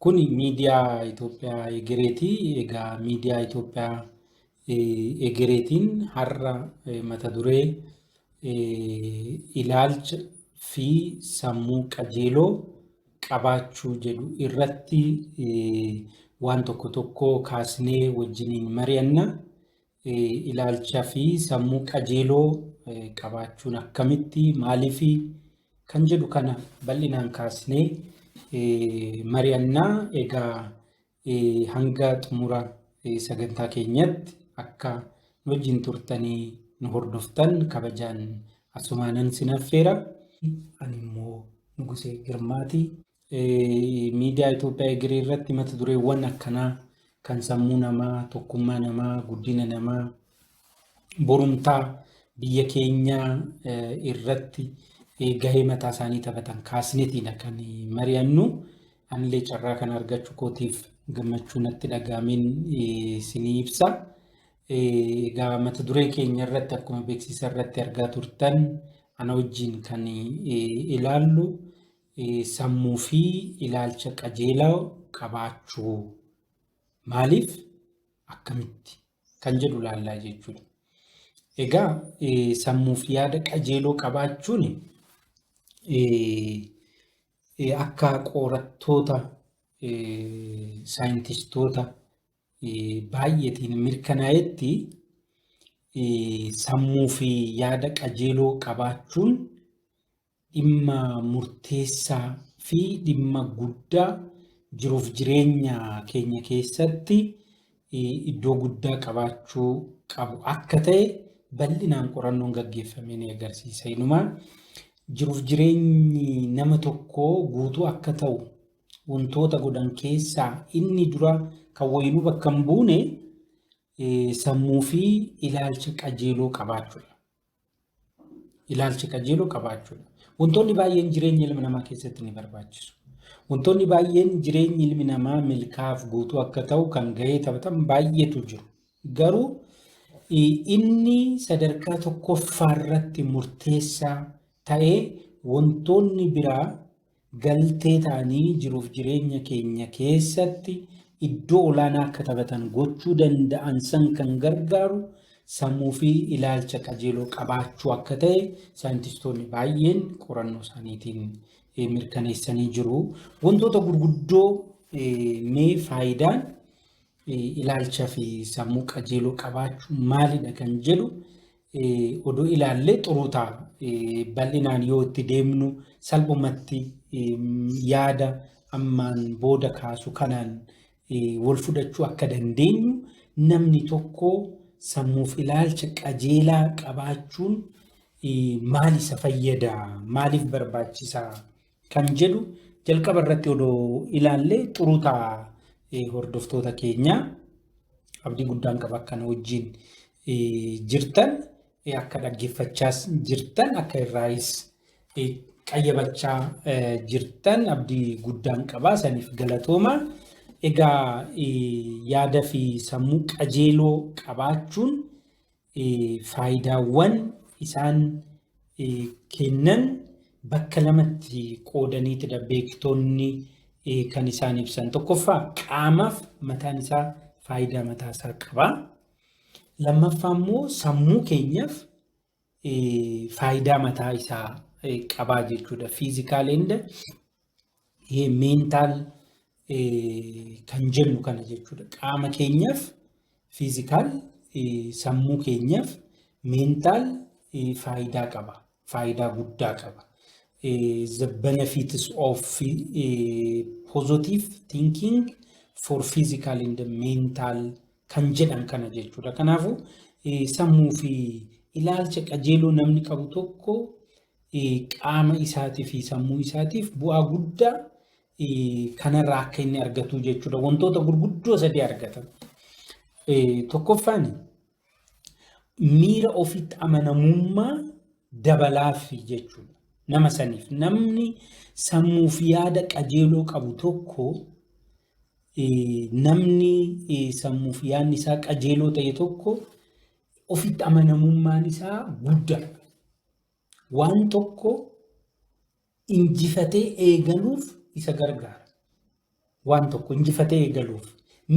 Kuni miidiyaa Itoophiyaa Egereeti. Egaa miidiyaa Itoophiyaa Egereetiin har'a mata duree ilaalcha fi sammuu qajeeloo qabaachuu jedhu irratti waan tokko tokko kaasnee wajjiniin mari'anna. Ilaalcha fi sammuu qajeeloo qabaachuun akkamitti, maaliifi kan jedhu kana bal'inaan kaasnee mari'anna. Egaa hanga xumura sagantaa keenyatti akka nu wajjin turtanii nu hordoftan kabajaan asumaanan sin affeera. Ani immoo Nugusee Girmaati. Miidiyaa Itoophiyaa Egeree irratti mata dureewwan akkanaa kan sammuu namaa, tokkummaa namaa, guddina namaa, borumtaa biyya keenyaa irratti gahee mataa isaanii taphatan kaasneetiidha kan mari'annu. Anillee carraa kana argachuu kootiif gammachuu natti dhaga'ameen isinii ibsa. Egaa mata duree keenya irratti akkuma beeksisa irratti argaa turtan ana wajjin kan ilaallu sammuu fi ilaalcha qajeelaa qabaachuu maaliif, akkamitti kan jedhu ilaallaa jechuudha. Egaa sammuu fi yaada qajeeloo qabaachuun akka qorattoota, saayintistoota baay'eetiin mirkanaa'etti, sammuu fi yaada qajeeloo qabaachuun dhimma murteessaa fi dhimma guddaa jiruuf jireenya keenya keessatti iddoo guddaa qabaachuu qabu akka ta'e bal'inaan qorannoon gaggeeffame ni agarsiisa. Inumaa jiruuf jireenyi nama tokkoo guutuu akka ta'u wantoota godhan keessaa inni dura kan wayinuu bakka hin buune sammuu fi ilaalcha qajeeloo qabaachuudha. Ilaalcha qajeeloo qabaachuudha. Wantoonni baay'een jireenya ilma namaa keessatti ni barbaachisu. Wantoonni baay'een jireenyi ilmi namaa milkaa'aaf guutuu akka ta'u kan gahee taphatan baay'eetu jiru. Garuu inni sadarkaa tokkoffaa irratti murteessaa ta'ee wantoonni biraa galtee ta'anii jiruuf jireenya keenya keessatti iddoo olaanaa akka taphatan gochuu danda'an san kan gargaaru sammuu fi ilaalcha qajeeloo qabaachuu akka ta'e saayintistoonni baay'een qorannoo isaaniitiin mirkaneessanii jiru. Wantoota gurguddoo mee faayidaan ilaalcha fi sammuu qajeeloo qabaachuu maalidha kan jedhu odoo ilaallee xuruu ta'a. Bal'inaan yoo itti deemnu salphumatti yaada ammaan booda kaasu kanaan wal fudhachuu akka dandeenyu, namni tokko sammuuf ilaalcha qajeelaa qabaachuun maal isa fayyada, maaliif barbaachisaa kan jedhu jalqaba irratti odoo ilaallee xuruu ta'a. Hordoftoota keenyaa, abdii guddaan qaba akkana wajjin jirtan, akka dhaggeeffachaas jirtan, akka irraayis qayyabachaa jirtan abdii guddaan qaba. Saniif galatooma. Egaa yaada fi sammuu qajeeloo qabaachuun faayidaawwan isaan kennan bakka lamatti qoodaniitidha beektonni kan isaan ibsan. Tokkoffaa, qaamaaf mataan isaa faayidaa mataa isaa qaba. Lammaffaa immoo sammuu keenyaaf faayidaa mataa isaa qabaa jechuudha. Physical and mental kan jennu kana jechuudha. Qaama keenyaaf physical, sammuu keenyaaf mental faayidaa qaba. Faayidaa guddaa qaba. The benefits of positive thinking for physical and mental kan jedhan kana jechuudha. Kanaafuu sammuu fi ilaalcha qajeeloo namni qabu tokko qaama isaatii fi sammuu isaatiif bu'aa guddaa kanarraa akka inni argatu jechuudha. Wantoota gurguddoo sadii argatan. Tokkoffaan, miira ofitti amanamummaa dabalaafi jechuudha. Nama saniif namni sammuu fi yaada qajeeloo qabu tokko, namni sammuu fi yaadni isaa qajeeloo ta'e tokko ofitti amanamummaan isaa guddaadha. Waan tokko injifatee eegaluuf isa gargaara. Waan tokko injifatee eegaluuf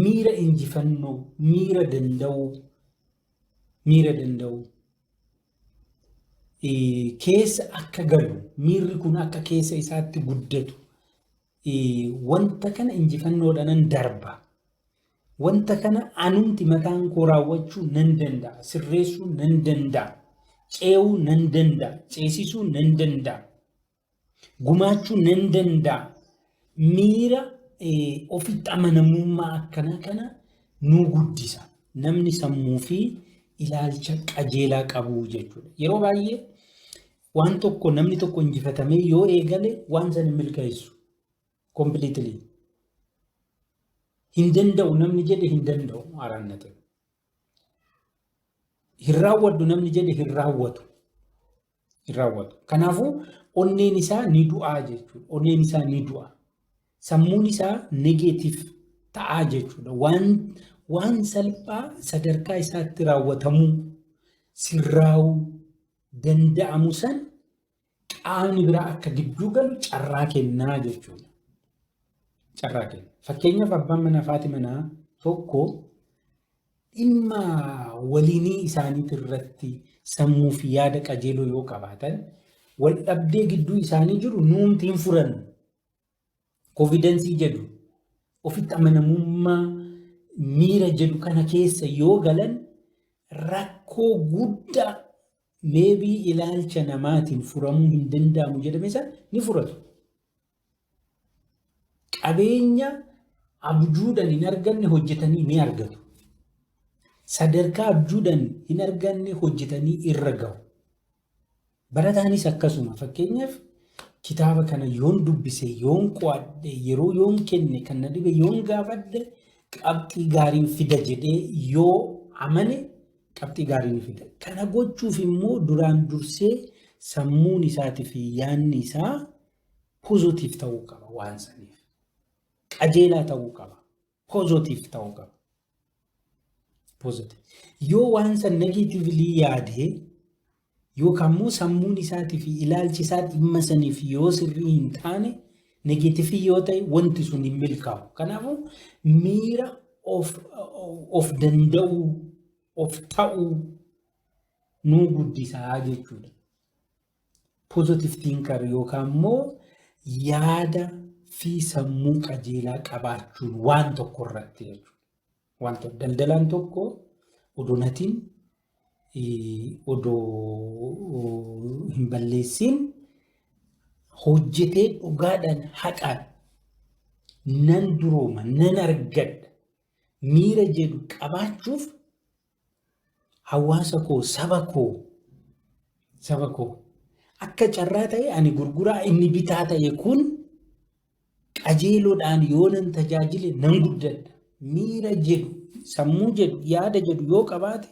miira injifannoo, miira danda'uu, miira danda'uu keessa akka galu, miirri kun akka keessa isaatti guddatu, wanta kana injifannoodhaan darba. Wanta kana anumti mataan koo raawwachuu nan danda'a, sirreessuu nan danda'a, ce'uu nan danda'a, ceesisuu nan danda'a, gumaachuu nan danda'a. Miira ofitti amanamummaa akkanaa kana nuu guddisa. Namni sammuu fi ilaalcha qajeelaa qabu jechuudha. Yeroo baay'ee waan tokko namni tokko injifatamee yoo eegale waan sana hin milkeessu. Completely. Hin danda'u namni jedhe hin danda'u araannate. Hin raawwadhu namni jedhe hin raawwatu. Hin raawwatu. Kanaafuu onneen isaa ni du'aa jechuudha. Onneen isaa ni du'a. Sammuun isaa negative ta'aa jechuudha. Waan salphaa sadarkaa isaatti raawwatamuu, sirraa'uu danda'amu san qaamni biraa akka gidduu galu carraa kennaa jechuudha. Carraa kenna. Fakkeenyaaf, abbaan manaa fi haati manaa tokko dhimma waliinii isaaniitii irratti sammuu fi yaada qajeeloo yoo qabaatan, wal dhabdee gidduu isaanii jiru nuumti hin furannu. Confidence jedhu, ofitti amanamummaa miira jedhu kana keessa yoo galan, rakkoo guddaa maybe ilaalcha namaatiin furamuu hin danda'amu jedhame sana ni furatu. Qabeenya abjuudhaan hin arganne hojjetanii ni argatu. Sadarkaa abjuudhaan hin arganne hojjetanii irra gahu. Barataanis akkasuma. Fakkeenyaaf, kitaaba kana yoon dubbise, yoon qo'adhe, yeroo yoon kenne, kan na dhibe yoon gaafadhe, qabxii gaariin fida jedhee yoo amane, qabxii gaarii ni fida. Kana gochuuf immoo duraan dursee sammuun isaatii fi yaadni isaa positive ta'uu qaba waan saniif. Qajeelaa ta'uu qaba. Positive ta'uu qaba. Positive. Yoo waan san negatively yaadee yookaan immoo sammuun isaatii fi ilaalchi isaa dhimma saniif yoo sirrii hin taane, negative yoo ta'e, wanti sun hin milkaa'u. Kanaafuu miira of danda'uu, of ta'uu nuu guddisaa jechuudha. Positive thinker yookaan immoo yaada fi sammuu qajeelaa qabaachuun waan tokko irratti jechuudha. Waan tokko daldalaan tokko odoo natiin, odoo hin balleessin hojjetee, dhugaadhaan, haqaan nan durooma, nan argadha miira jedhu qabaachuuf, hawaasa koo, saba koo akka carraa ta'e ani gurguraa, inni bitaa ta'e kun, qajeeloodhaan yoo nan tajaajile nan guddadha miira jedhu, sammuu jedhu, yaada jedhu yoo qabaate,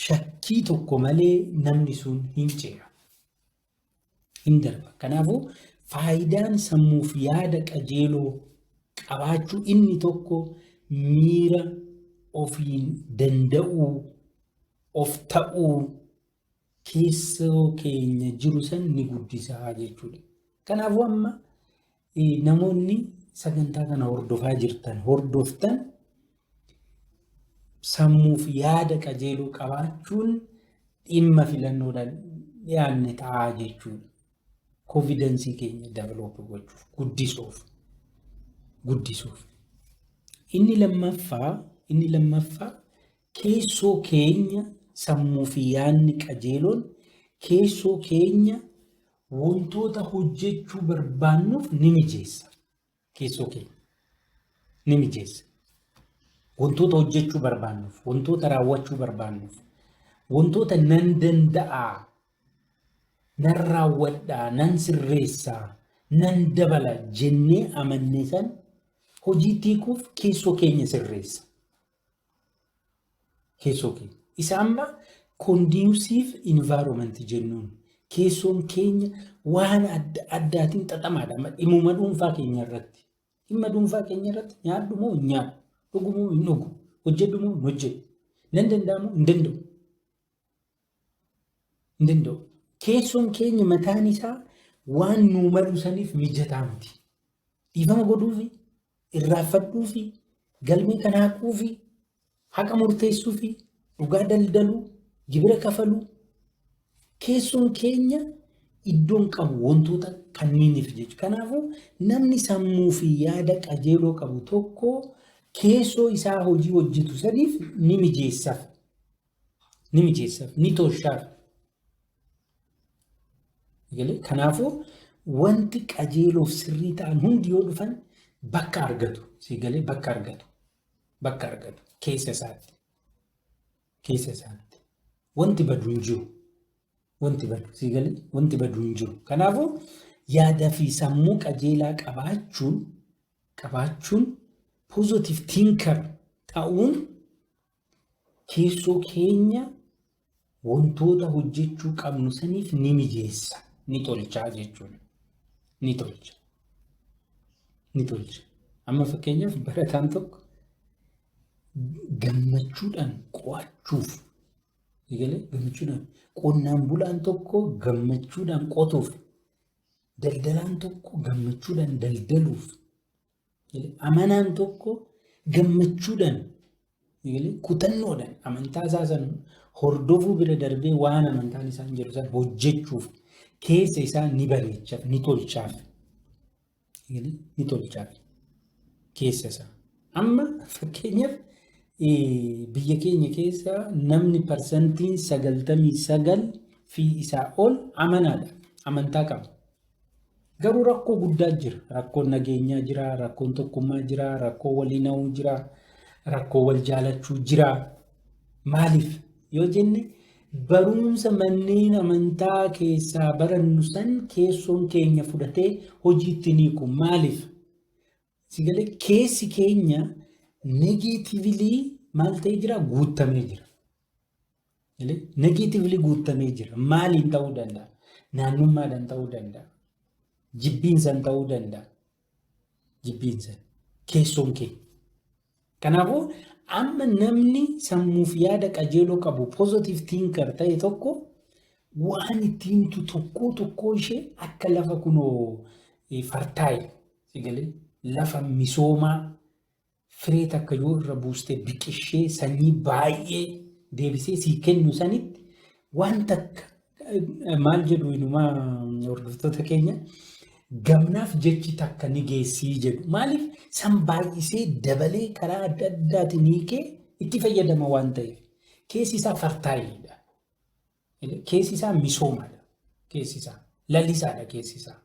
shakkii tokko malee namni sun hin ce'a. Hin darba. Kanaafuu faayidaan sammuuf yaada qajeeloo qabaachuu inni tokko miira ofiin danda'uu, of ta'uu keessoo keenya jiru san ni guddisaa jechuudha. Kanaafuu amma namoonni sagantaa kana hordofaa jirtan, hordoftan, sammuuf yaada qajeeloo qabaachuun dhimma filannoodhaan dhiyaanne ta'aa jechuudha. Confidence keenya develop gochuuf, guddisuuf. Inni lammaffaa keessoo keenya, sammuu fi yaadni qajeeloon keessoo keenya wantoota hojjechuu barbaannuuf ni mijeessa. Keessoo keenya ni mijeessa. Wantoota hojjechuu barbaannuuf, wantoota raawwachuu barbaannuuf, wantoota nan danda'aa, nan raawwadhaa, nan sirreessaa, nan dabala jennee amanne san hojiitti hiikuuf keessoo keenya sirreessa. Keessoo keenya. Isa amma conducive environment jennuun keessoon keenya waan adda addaatiin xaxamaadha. Dhimmuma dhuunfaa keenya irratti. Dhimma dhuunfaa keenya irratti nyaadhu moo hin nyaadhu? Dhugu moo hin dhugu? Hojjedhu moo hin hojjedhu? Nan danda'a moo hin danda'u? Hin danda'u. Keessoon keenya mataan isaa waan nuu malu saniif mijataa miti. Dhiifama godhuufi, irraanfadhuufi, galmee kana haquufi, haqa murteessuufi, dhugaa daldaluu, gibira kafaluu. Keessoon keenya iddoon qabu wantoota kanniiniif jechuudha. Kanaafuu namni sammuu fi yaada qajeeloo qabu tokko keessoo isaa hojii hojjetu saniif ni mijeessaaf. Ni mijeessaaf, ni tolchaaf. Kanaafuu wanti qajeeloof sirrii ta'an hundi yoo dhufan bakka argatu. Siigalee bakka argatu. Bakka argatu keessa isaatti. Keessa isaatti. Wanti badu hin jiru. Wanti badu siigalee wanti badu hin jiru. Kanaafuu yaada fi sammuu qajeelaa qabaachuun positive thinker ta'uun keessoo keenya wantoota hojjechuu qabnu saniif ni mijeessa, ni tolchaa jechuudha. Ni tolcha. Ni tolcha. Amma fakkeenyaaf barataan tokko gammachuudhaan qo'achuuf, gammachuudhaan, qonnaan bulaan tokko gammachuudhaan qotuuf, daldalaan tokko gammachuudhaan daldaluuf, amanaan tokko gammachuudhaan, kutannoodhaan amantaa isaa san hordofuu bira darbee waan amantaan isaan jedhu san hojjechuuf keessa isaa ni bareechaaf, ni tolchaaf. Ni tolchaaf keessa isaa. Amma fakkeenyaaf biyya keenya keessa namni 99% fi isaa ol amanaadha. Amantaa qaba. Garuu rakkoo guddaa jira. Rakkoon nageenyaa jira, rakkoon tokkummaa jira, rakkoo walii na'uu jira, rakkoo wal jaalachuu jira. Maaliif yoo jenne, barumsa manneen amantaa keessaa barannu san keessoon keenya fudhatee hojiitti ni hiiku. Maaliif? Sigalee keessi keenya negatively maal ta'ee jira? Guutamee jira. Negatively guutamee jira. Maaliin ta'uu danda'a? Naannummaadhaan ta'uu danda'a. Jibbiinsaan ta'uu danda'a. Jibbiinsaan. Keessoon keenya. Kanaafuu amma namni sammuuf yaada qajeeloo qabu, positive thinker ta'e tokko, waan itti himtu tokkoo tokkoo ishee akka lafa kunoo fertile, sigalee lafa misoomaa, firee takka yoo irra buustee biqishee sanyii baay'ee deebisee sii kennu sanitti, waan takka maal jedhu, inumaa hordoftoota keenya, gamnaaf jechi takka ni geessii jedhu. Maaliif? San baay'isee dabalee karaa adda addaatiin hiikee itti fayyadama waan ta'eef. Keessi isaa fertileiidha. Keessi isaa misoomadha. Keessi isaa lalisaadha keessi isaa.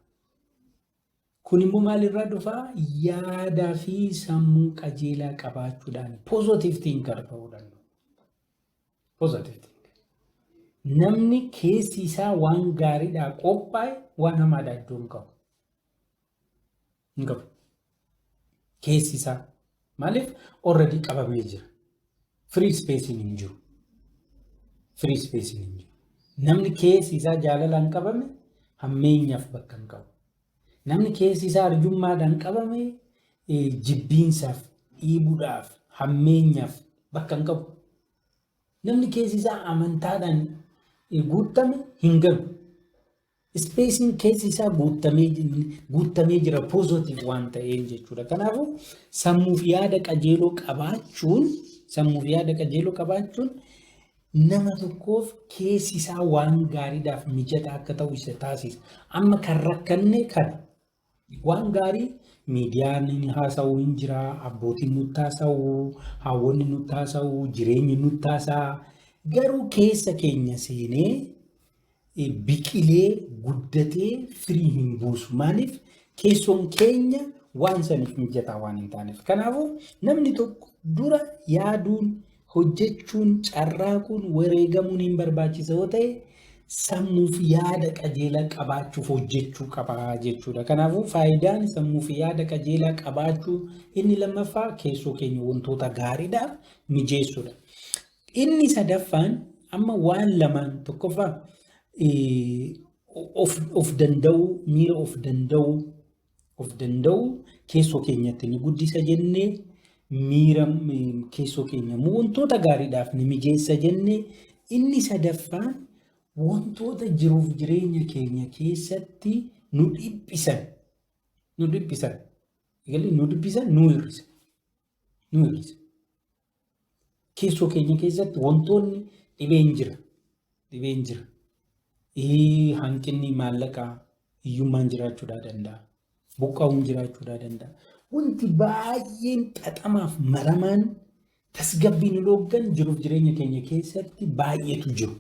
Kun immoo maalirraa dhufaa? Yaadaa fi sammuu qajeelaa qabaachuudhaan, positive thinker ta'uudhaan. Positive thinker. Namni keessi isaa waan gaariidhaa qophaa'e waan hamaadhaa iddoo hin qabu. Hin qabu. Keessi isaa. Maaliif? Already qabamee jira. Free space hin jiru. Free space hin jiru. Namni keessi isaa jaalalaan qabame hammeenyaaf bakka hin qabu. Namni keessi isaa arjummaadhaan qabame jibbiinsaaf, dhiibuudhaaf, hammeenyaaf bakka hin qabu. Namni keessi isaa amantaadhaan guutame hin galu. Spaceiin keessi isaa guutamee jira positive waan ta'een jechuudha. Kanaafuu sammuuf yaada qajeeloo qabaachuun, sammuuf yaada qajeeloo qabaachuun nama tokkoof keessi isaa waan gaariidhaaf mijataa akka ta'u isa taasisa. Amma kan rakkanne kana waan gaarii miidiyaan haasa'uu hin jira, abbootiin nutti haasa'uu, haawwonni nutti haasa'uu, jireenyi nutti haasa'a. Garuu keessa keenya seenee biqilee guddatee firii hin buusu. Maaliif? Keessoon keenya waan saniif mijataa waan hin taaneef. Kanaafuu namni tokko dura yaaduun, hojjechuun, carraaquun, wareegamuun hin barbaachisa yoo ta'e, sammuuf yaada qajeelaa qabaachuuf hojjechuu qabaa jechuudha. Kanaafuu faayidaan sammuuf yaada qajeelaa qabaachuu inni lammaffaa keessoo keenya wantoota gaariidhaaf mijeessuudha. Inni sadaffaan amma waan lamaan: tokkoffaa of danda'uu, miira of danda'uu keessoo keenyatti ni guddisa jennee, miira keessoo keenya immoo wantoota gaariidhaaf ni mijeessa jennee, inni sadaffaan wantoota jiruuf jireenya keenya keessatti nu dhiphisan. Nu dhiphisa, nu hir'isa. Nu hir'isa. Keessoo keenya keessatti wantoonni dhibeen jira. Dhibeen jira. Hanqinni maallaqaa, hiyyummaan jiraachuudhaa danda'a. Buqqa'uun jiraachuudhaa danda'a. Wanti baay'een xaxamaaf maramaan tasgabbii nu dhooggan jiruuf jireenya keenya keessatti baay'eetu jiru.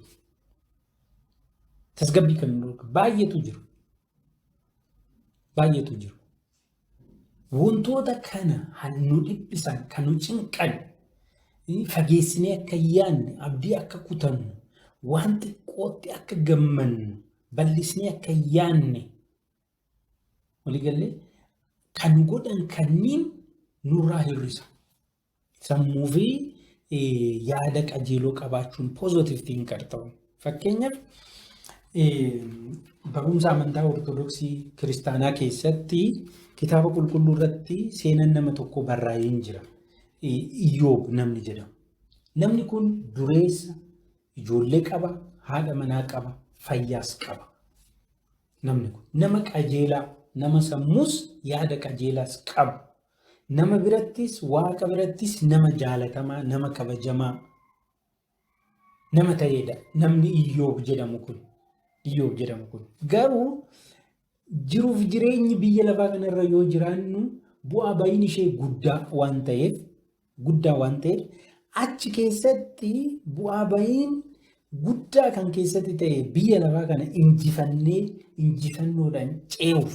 Tasgabbii kan nu dhooggan baay'eetu jiru. Baay'eetu jiru. Wantoota kana nu dhiphisan, kan nu cinqan, fageessinee akka yaadne, abdii akka kutannu, waan xiqqootti akka gammannu, bal'isnee akka yaadne, waliigallee kan godhan kanniin nurraa hir'isa. Sammuu fi yaada qajeeloo qabaachuun, positive thinker ta'u. Fakkeenyaaf, barumsa amantaa Ortodoksii Kiristaanaa keessatti kitaaba qulqulluu irratti seenaan nama tokko barraa'ee hin jira. Iyyoob namni jedhamu. Namni kun dureessa, ijoollee qaba, haadha manaa qaba, fayyaas qaba. Namni kun nama qajeelaa, nama sammuus yaada qajeelaas qabu. Nama birattis, Waaqa birattis nama jaalatamaa, nama kabajamaa nama ta'edha. Namni Iyyoob jedhamu kun. Iyyoob jedhamu kun. Garuu jiruuf jireenyi biyya lafaa kanarra yoo jiraannu bu'aa ba'iin ishee guddaa waan ta'eef achi keessatti bu'aa ba'iin guddaa kan keessatti ta'e biyya lafaa kana injifannee injifannoodhaan ce'uuf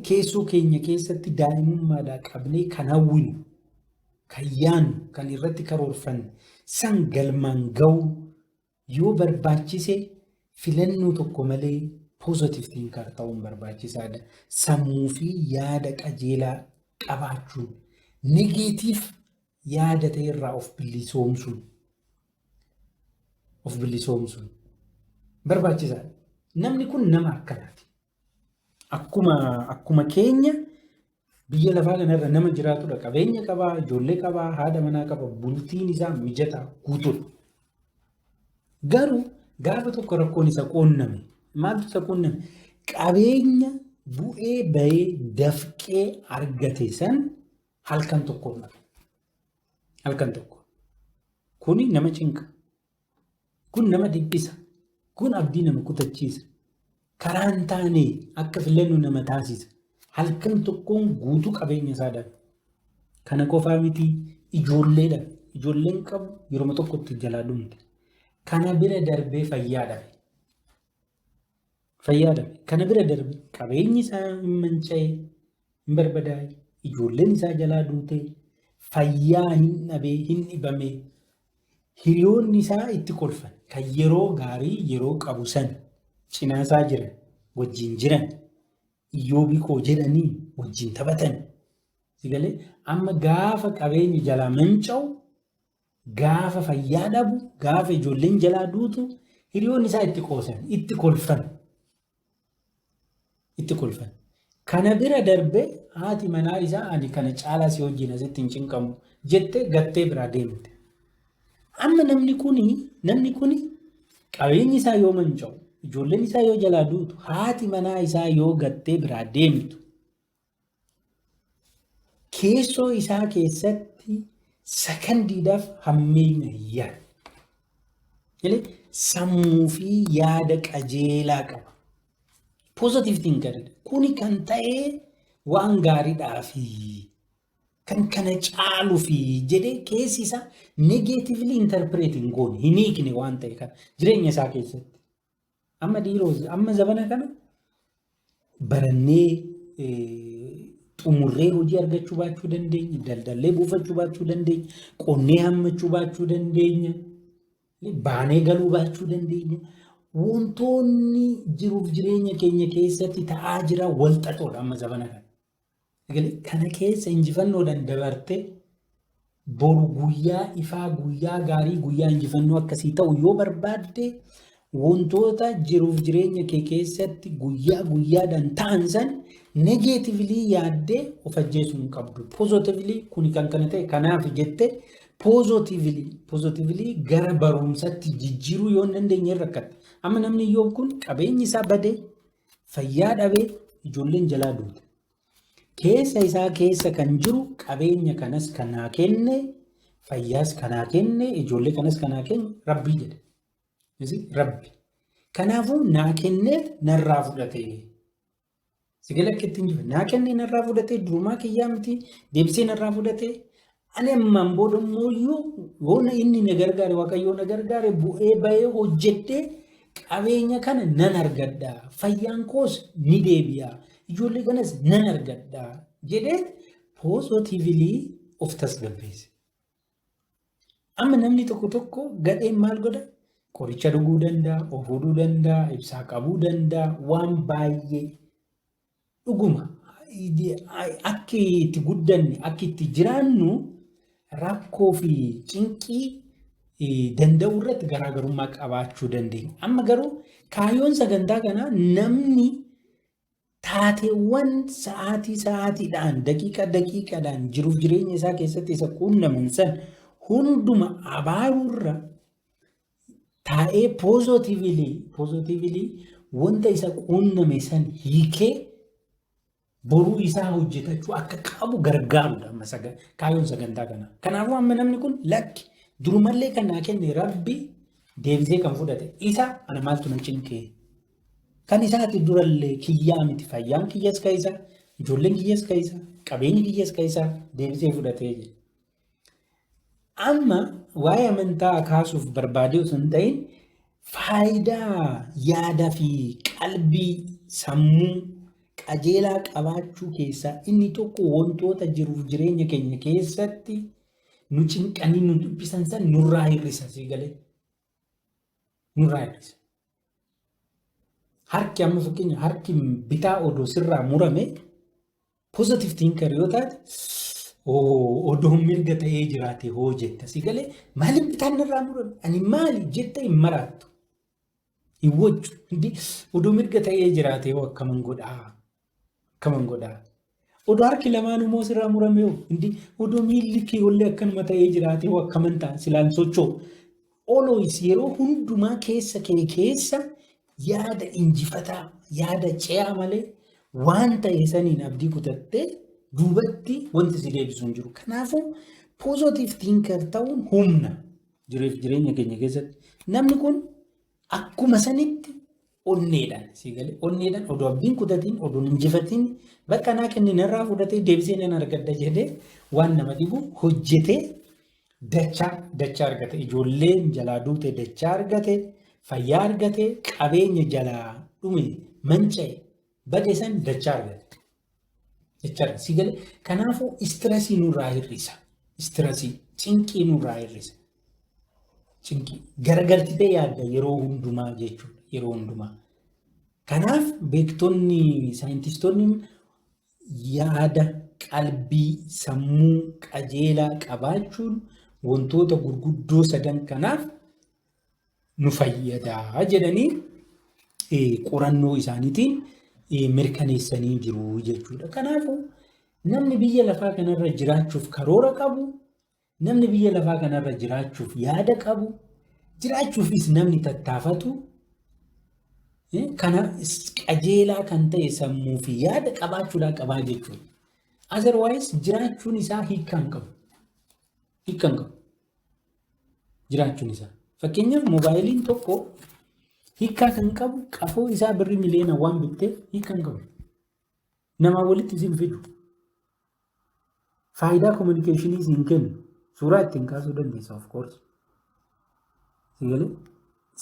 keessoo keenya keessatti daa'imummaadhaa qabnee kan hawwinu, kan yaannu, kan irratti karoorfanne san galmaan ga'uu yoo barbaachise filannoo tokko malee positive thinker ta'uun barbaachisaadha. Sammuu fi yaada qajeelaa qabaachuun, negative yaada ta'e irraa of bilisoomsuun barbaachisaadha. Namni kun nama akkanaati. Akkuma keenya biyya lafaa kanarra nama jiraatudha. Qabeenya qabaa, ijoollee qabaa, haadha manaa qaba, bultiin isaa mijataa guutuudha. Garuu gaafa tokko rakkoon isa quunname, maaltu isa quunname? Qabeenya bu'ee bahee dafqee argate san halkan tokkoon dhabe. Halkan tokko. Kuni nama cinqa. Kun nama dhiphisa. Kun abdii nama kutachiisa. Karaa hin taane akka filannu nama taasisa. Halkan tokkoon guutuu qabeenya isaa dhabe. Kana qofaa miti, ijoollee dhabe. Ijoolleen qabu yeroo tokkotti jalaa dhumte. Kana bira darbee fayyaa dhabe. Fayyaa dhabe. Kana bira darbee qabeenyi isaa hin manca'e, hin barbadaa'e, ijoolleen isaa jalaa duute, fayyaa hin dhabee, hin dhibame. Hiriyoonni isaa itti kolfan. Kan yeroo gaarii yeroo qabu san cinaasaa jiran, wajjin jiran, iyyoobii koo jedhanii wajjin taphatan. Sigalee amma gaafa qabeenyi jalaa manca'u, gaafa fayyaa dhabu, gaafa ijoolleen jalaa duutu hiriyoonni isaa itti qoosan, itti kolfan. Itti kolfan. Kana bira darbee haati manaa isaa "Ani kana caalaa si wajjin asitti hin cinqamu" jettee gattee biraa deemte. Amma namni kuni qabeenyi isaa yoo manca'u, ijoolleen isaa yoo jalaa duutu, haati manaa isaa yoo gattee biraa deemtu, keessoo isaa keessatti sakandiidhaaf hammeenya hin yaadu. Sammuu fi yaada qajeelaa qaba. Positive thinker. Kuni kan ta'e waan gaariidhaafi kan kana caaluufi jedhee keessi isaa negatively interpret hin goone, hin hiikne waan ta'e kana jireenya isaa keessatti. Amma dhiiroo, amma zabana kana barannee xumurree hojii argachuu baachuu dandeenya, daldallee buufachuu baachuu dandeenya, qonnee hammachuu baachuu dandeenya, baanee galuu baachuu dandeenya. Wantoonni jiruuf jireenya keenya keessatti ta'aa jira wal xaxoodha amma zabana kana. Kana keessa injifannoodhaan dabartee boru guyyaa ifaa, guyyaa gaarii, guyyaa injifannoo akkasii ta'u yoo barbaadde, wantoota jiruuf jireenya kee keessatti guyyaa guyyaadhaan ta'an san negatively yaaddee of ajjeesuu hin qabdu. Positively kuni kan kana ta'e kanaaf jettee positively gara barumsatti jijjiiruu yoo hin dandeenye hin rakkatta. Amma namni Iyyoob kun qabeenyi isaa badee, fayyaa dhabee, ijoolleen jalaa duute. Keessoo isaa keessatti Keessa isaa keessa kan jiru qabeenya kanas kanaa kenne, fayyaas kanaa kenne, ijoollee kanas kanaa kenne Rabbii jedhe. Rabbi. Kanaafuu naa kenneet narraa fudhate. Sigala akka ittiin jiru naa kennee narraa fudhate, durumaa kiyyaa miti, deebisee narraa fudhate. Ani ammaan booda immoo yoo inni na gargaare, Waaqayyoo na gargaare, bu'ee bahee hojjedhee qabeenya kana nan argadha. Fayyaan koos ni deebi'a. Ijoollee kanas nan argadha jedhee positively of tasgabbeesse. Amma namni tokko tokko gadheen maal godha? Qoricha dhuguu danda'a, of hudhuu danda'a, ibsaa qabuu danda'a, waan baay'ee. Dhuguma akki itti guddanne, akki itti jiraannu rakkoo fi cinqii danda'uu irratti garaagarummaa qabaachuu dandeenya. Amma garuu kaayyoon sagantaa kanaa namni taateewwan sa'aatii sa'aatiidhaan, daqiiqa daqiiqaadhaan jiruuf jireenya isaa keessatti isa quunnaman san hunduma abaaruurra taa'ee positively wanta isa quunname san hiikee boruu isaa hojjetachuu akka qabu gargaarudha amma kaayyoon sagantaa kanaa. Kanaafuu amma namni kun lakki, durumallee kan naa kenne Rabbi, deebisee kan fudhate isa, ana maaltu na cinqee? Kan isaati durallee, kiyyaa miti, fayyaan kiyyas ka isa, ijoolleen kiyyas ka isa, qabeenyi kiyyas ka isa, deebisee fudhatee jedhe. Amma waa'ee amantaa kaasuuf barbaadee osoo hin ta'in, faayidaa yaada fi qalbii, sammuu qajeelaa qabaachuu keessaa inni tokko wantoota jiruuf jireenya keenya keessatti nu cinqanii nu dubbisan san nurraa hir'isa, sii galee. Nurraa hir'isa. Harki amma fakkeenya harki bitaa odoo sirraa murame, positive thinker yoo taate, odoo mirga ta'ee jiraate hoo jetta, si galee. Maaliif bitaan narraa murame, ani maali jette hin maraattu. Hin wajju. Odoo mirga ta'ee jiraate hoo akkaman godhaa? Akkaman godhaa? Odoo harki lamaan immoo sirraa murame hoo? Indi odoo miilli kee ollee akkanuma ta'ee jiraate hoo akkaman ta'a, silaan socho'u? Always yeroo hundumaa keessa kee keessa yaada injifataa, yaada ce'aa malee waan ta'e saniin abdii kutattee duubatti wanti si deebisu hin jiru. Kanaafuu positive thinker ta'uun humna jireef jireenya keenya keessatti. Namni kun akkuma sanitti onneedhaan, si galee, onneedhaan odoo abdiin kutatiin, odoo injifatiin, bakka naa kenne narraa fudhatee deebisee nan argadha jedhee waan nama dhibu hojjetee dachaa dachaa argate. Ijoolleen jalaa duute dachaa argate, fayyaa argate, qabeenya jalaa dhume, manca'e, bade san dachaa argate. Dachaa argate. Si galee, kanaafuu stressii nurraa hir'isa. Stressii, cinqii nurraa hir'isa. Cinqii garagalchitee yaadda yeroo hundumaa jechuudha. Yeroo hundumaa. Kanaaf beektonni, saayintistoonni yaada qalbii, sammuu qajeelaa qabaachuun wantoota gurguddoo sadan kanaaf nu fayyadaa jedhanii qorannoo isaaniitiin mirkaneessanii jiru jechuudha. Kanaafuu namni biyya lafaa kanarra jiraachuuf karoora qabu, namni biyya lafaa kanarra jiraachuuf yaada qabu, jiraachuufis namni tattaafatu kana qajeelaa kan ta'e sammuu fi yaada qabaachuudhaa qabaa jechuudha. Otherwise jiraachuun isaa hiikkaa hin qabu. Hiikkaa hin qabu. Jiraachuun isaa. Fakkeenyaaf moobaayiliin tokko hiikkaa kan qabu qafoo isaa birrii miliyoona waan bitteef hiikkaa hin qabu. Namaa walitti isin fidu. Faayidaa communicationii isin kennu. Suuraa ittiin kaasuu dandeessa, of course. Sigalee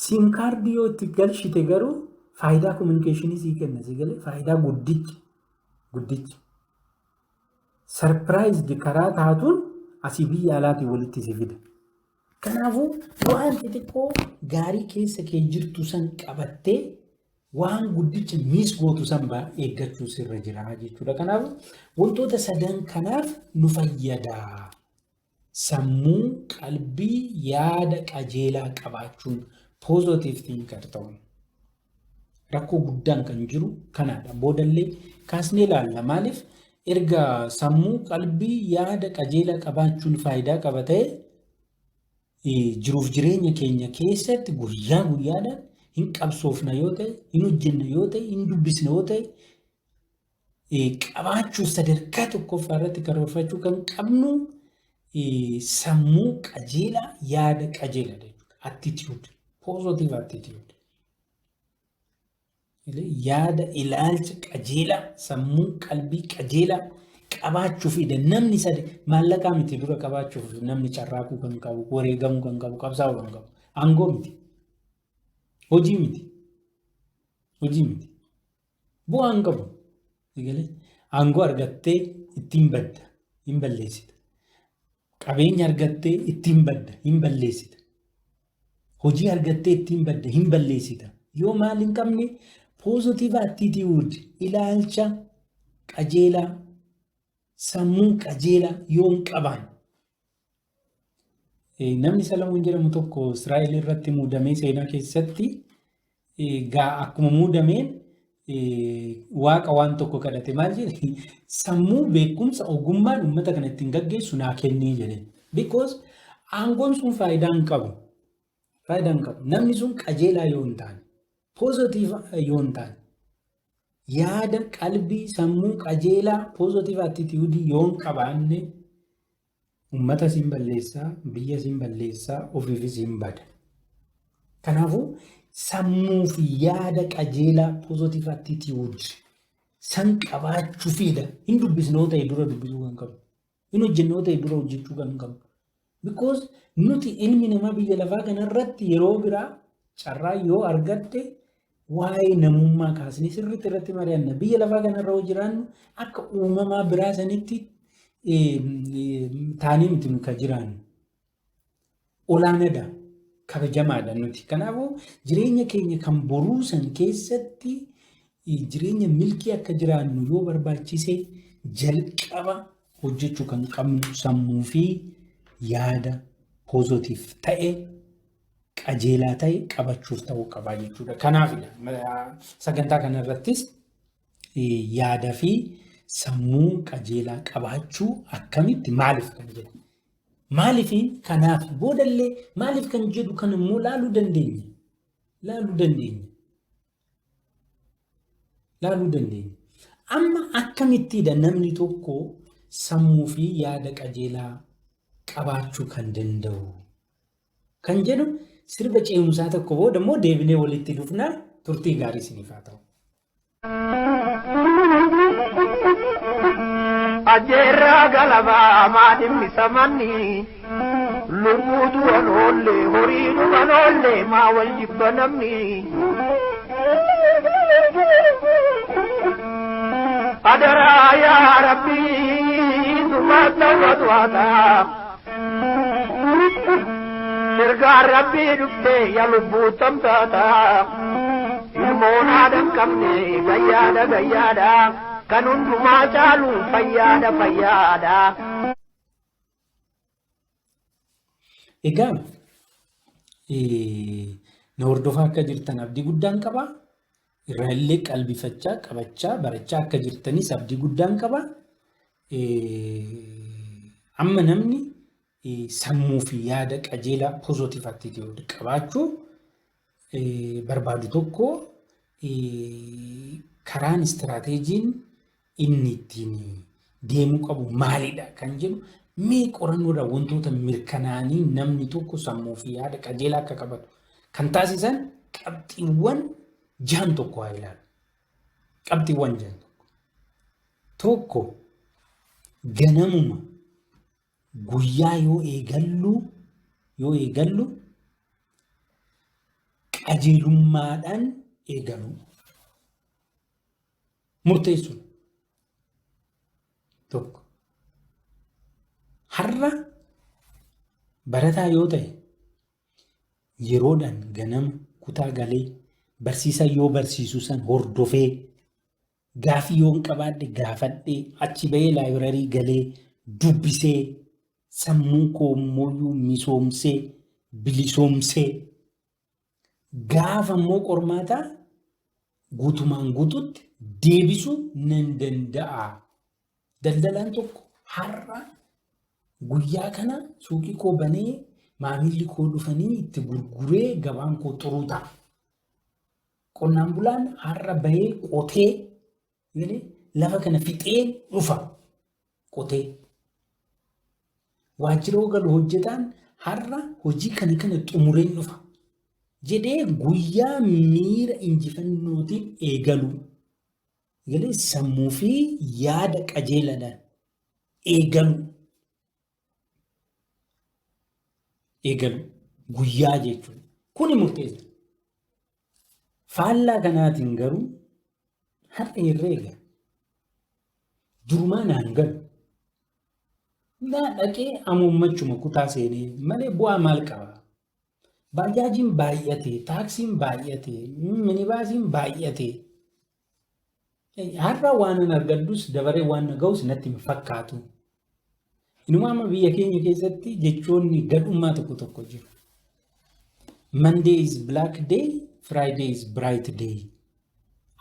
SIM cardii yoo itti galchite garuu faayidaa communicationii sii kenna, si galee, faayidaa guddicha guddicha. Surprised karaa taatuun asii biyya alaatii walitti si fida. Kanaafuu waan xixiqqoo gaarii keessa kee jirtu san qabattee waan guddicha miss gootu san eeggachuu sirra jira jechuudha. Kanaafuu wantoota sadan kanaaf nu fayyada. Sammuu, qalbii, yaada qajeelaa qabaachuun, positive thinker ta'uun. Rakkoo guddaan kan jiru kanaadha. Boodallee kaasnee ilaalla. Maaliif erga sammuu, qalbii, yaada qajeelaa qabaachuun faayidaa qaba ta'e, jiruuf jireenya keenya keessatti guyyaa guyyaadhaan hin qabsoofna yoo ta'e, hin hojjenna yoo ta'e, hin dubbisna yoo ta'e, qabaachuuf sadarkaa tokkoffaa irratti karoorfachuu kan qabnu sammuu qajeelaa, yaada qajeelaa jechuudha. Attitude, positive attitude. Yaada, ilaalcha qajeelaa, sammuu, qalbii qajeelaa qabaachuufidha. Namni sadi maallaqaa miti dura qabaachuuf namni carraaquu kan qabu, wareegamuu kan qabu, qabsaa'uu kan qabu. Aangoo miti. Hojii miti. Hojii miti. Bu'aa hin qabu. Aangoo argattee ittiin badda, hin balleessita. Qabeenya argattee ittiin badda, hin balleessita. Hojii argattee ittiin badda, hin balleessita. Yoo maal hin qabne? Positive attitude, ilaalcha qajeelaa, sammuu qajeelaa yoo hin qabaanne. Namni Salamoon jedhamu tokko Israa'el irratti muudamee seenaa keessatti akkuma muudameen Waaqa waan tokko kadhate. Maal jedhe? "Sammuu, beekumsa, ogummaan uummata kana ittiin gaggeessu naa kennii" jedhe. Because aangoon sun faayidaa hin qabu. Faayidaa hin qabu. Namni sun qajeelaa yoo hin taane, positive yoo hin taane, yaada, qalbii, sammuu qajeelaa, positive attitude yoo hin qabaanne, uummata siin balleessaa, biyya siin balleessaa, ofiifis hin bada. Kanaafuu sammuu fi yaada qajeelaa, positive attitude san qabaachuufiidha. Hin dubbisnoo ta'e dura dubbisuu kan qabnu. Hin hojjennoo ta'e dura hojjechuu kan qabnu. Because nuti ilmi namaa biyya lafaa kanarratti yeroo biraa carraa yoo argatte waa'ee namummaa kaasnee sirriitti irratti mari'anna. Biyya lafaa kanarra yoo jiraannu akka uumamaa biraa sanitti taanii miti kan jiraannu. Olaanaadha. Kabajamaadha nuti. Kanaafuu jireenya keenya kan boruu san keessatti jireenya milkii akka jiraannu yoo barbaachise, jalqaba hojjechuu kan qabnu sammuu fi yaada positive ta'e, qajeelaa ta'e qabachuuf ta'uu qabaa jechuudha. Kanaafidha sagantaa kanarrattis yaada fi sammuu qajeelaa qabaachuu akkamitti, maaliif kan jedhu. Maaliif kanaaf boodallee maaliif kan jedhu kan immoo laaluu dandeenya. Laaluu dandeenya. Laaluu dandeenya. Amma akkamittiidha namni tokko sammuu fi yaada qajeelaa qabaachuu kan danda'u kan jedhu sirba ce'umsaa tokko booda immoo deebinee walitti dhufnaa. Turtii gaarii isiniif haa ta'u. Ajjeerraa galabaa maatiin misamanni lubbuu du'an oolle, horii dhuman oolle, maa wal jibba namni. Adaraa yaa Rabbii sumaata wadwaata. Ergaan Rabbii dhuftee yaa lubbuu tamtaata. Ilmoon haadha hin qabne gayyaadha gayyaadha. Kan hundumaa caalu fayyaadha fayyaadha. Egaa na hordofaa akka jirtan abdii guddaan qaba. Irraa illee qalbifachaa, qabachaa, barachaa akka jirtanis abdii guddaan qaba. Amma namni sammuu fi yaada qajeelaa, positive attitude qabaachuu barbaadu tokko, karaan istiraateejiin inni ittiin deemuu qabu maalidha kan jedhu, mee qorannoodhaan wantoota mirkanaa'anii namni tokko sammuu fi yaada qajeelaa akka qabatu kan taasisan qabxiiwwan jahan tokko haa ilaalu. Qabxiiwwan jahan tokko. Tokko, ganamuma guyyaa yoo eegallu qajeelummaadhaan eegaluu. Murteessuudha. Tokko. Har'a barataa yoo ta'e, yeroodhaan ganama kutaa galee, barsiisaa yoo barsiisu san hordofee, gaafii yoo hin qabaadhe gaafadhee, achi bahee library galee dubbisee, sammuu koo immoo misoomsee, bilisoomsee, gaafa immoo qormaataa guutumaan guututti deebisuu nan danda'a. Daldalaan tokko har'a guyyaa kana suuqii koo banee, maamilli koo dhufanii itti gurguree, gabaan koo xuruu ta'a. Qonnaan bulaan har'a bahee qotee lafa kana fixee dhufa qotee. Waajjira galu hojjetaan har'a hojii kana kana xumureen dhufa jedhee guyyaa miira injifannootiin eegalu. Galee sammuu fi yaada qajeelaadhaan eegalu. Eegalu guyyaa jechuudha. Kuni murteessa. Faallaa kanaatiin garuu har'a herreega. Durumaa naan galu. Naa dhaqee amuummachuma kutaa seenee malee bu'aa maal qaba? Baajaajiin baay'ate, taaksiin baay'ate, minibaasiin baay'ate. Har'a waan an argadhus dabaree waan na ga'us natti hin fakkaatu. Inumaa amma biyya keenya keessatti jechoonni gadhummaa tokko tokko jiru. Monday is black day, Friday is bright day.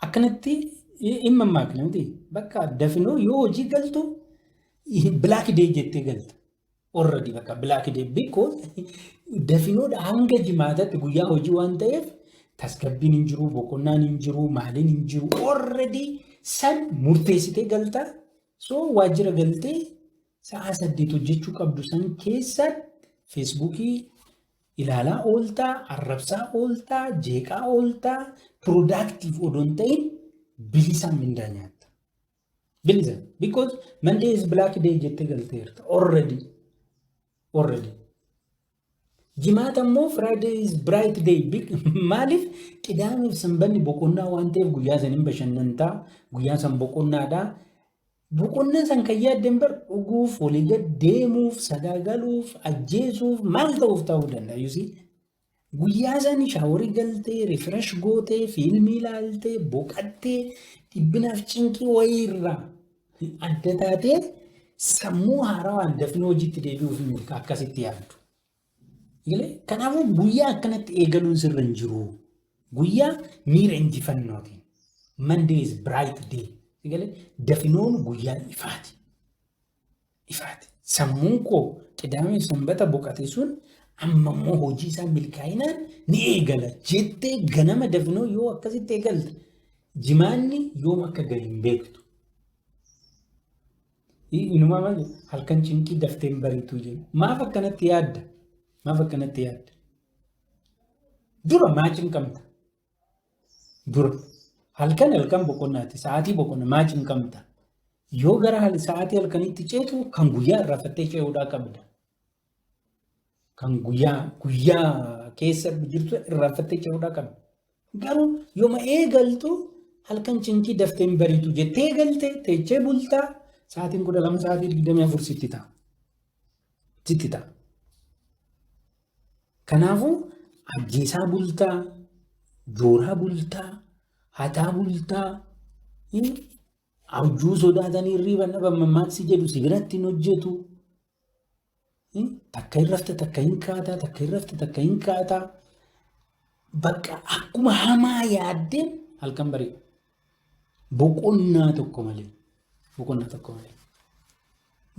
Akkanatti hin mammaakne miti. Bakka dafinoo yoo hojii galtu black day jettee galta. Already bakka black day because dafinoodha hanga jimaatatti guyyaa hojii waan ta'eef tasgabbiin hin jiru, boqonnaan hin jiru, maaliin hin jiru. Already san murteessitee galta. So waajjira galtee sa'a 8 hojjechuu qabdu san keessatti Feesbuukii ilaalaa ooltaa, arrabsaa ooltaa, jeeqaa ooltaa, productive odoo hin ta'in bilisaan mindaa nyaatta. Bilisa. Because Monday is black day jettee galteerta. Already. Already. Jimaata immoo Friday is bright day. Maaliif? Qidaameef sanbanni boqonnaa waan ta'eef guyyaa san hin bashannantaa, guyyaa san boqonnaadhaa. Boqonnaa san kan yaadden bar dhuguuf, walii gad deemuuf, sagaagaluuf, ajjeesuuf, maal ta'uuf ta'uu danda'a. You see? Guyyaa san shower galtee, refresh gootee, fiilmii ilaaltee, boqattee, dhibbinaaf cinqii wayiirraa adda taatee sammuu haarawaan dafnee hojiitti deebi'uuf milka akkasitti yaaddu. Kanaafuu guyyaa akkanatti eegaluun sirra hin jiru. Guyyaa miira injifannootiin. Monday is bright day. Dafinoon guyyaa ifaati. Ifaati. Sammuun koo qidaamee sanbata boqate sun amma immoo hojii isaa milkaa'inaan ni eegala jettee ganama dafinoo yoo akkasitti eegalte jimaanni yoom akka gahe hin beektu. Inumaa maal halkan cinqii daftee hin bariituu jedhu. Maaf akkanatti yaadda? Maaf akkanatti yaadda? Dura maa cinqamta? Dura halkan halkan boqonnaati, sa'aatii boqonnaa maa cinqamta? Yoo gara sa'aatii halkaniitti ceetu kan guyyaa irraafattee ce'uudhaa qabda. Kan guyyaa guyyaa keessa jirtu irraanfattee ce'uudhaa qabda. Garuu yooma eegaltu halkan cinqii daftee hin bariitu jettee eegalte teechee bultaa, sa'aatiin 12 sa'aatii 24 sitti ta'a. Sitti ta'a. Kanaafuu ajjeesaa bultaa, jooraa bultaa, hataa bultaa, abjuu sodaatanii hirriiba dhaban mammaaksi jedhu si biratti hin hojjetu. Takka hin rafta, takka hin kaataa, takka hin rafta, takka hin kaataa. Bakka akkuma hamaa yaaddeen halkan bari'a. Boqonnaa tokko malee. Boqonnaa tokko malee.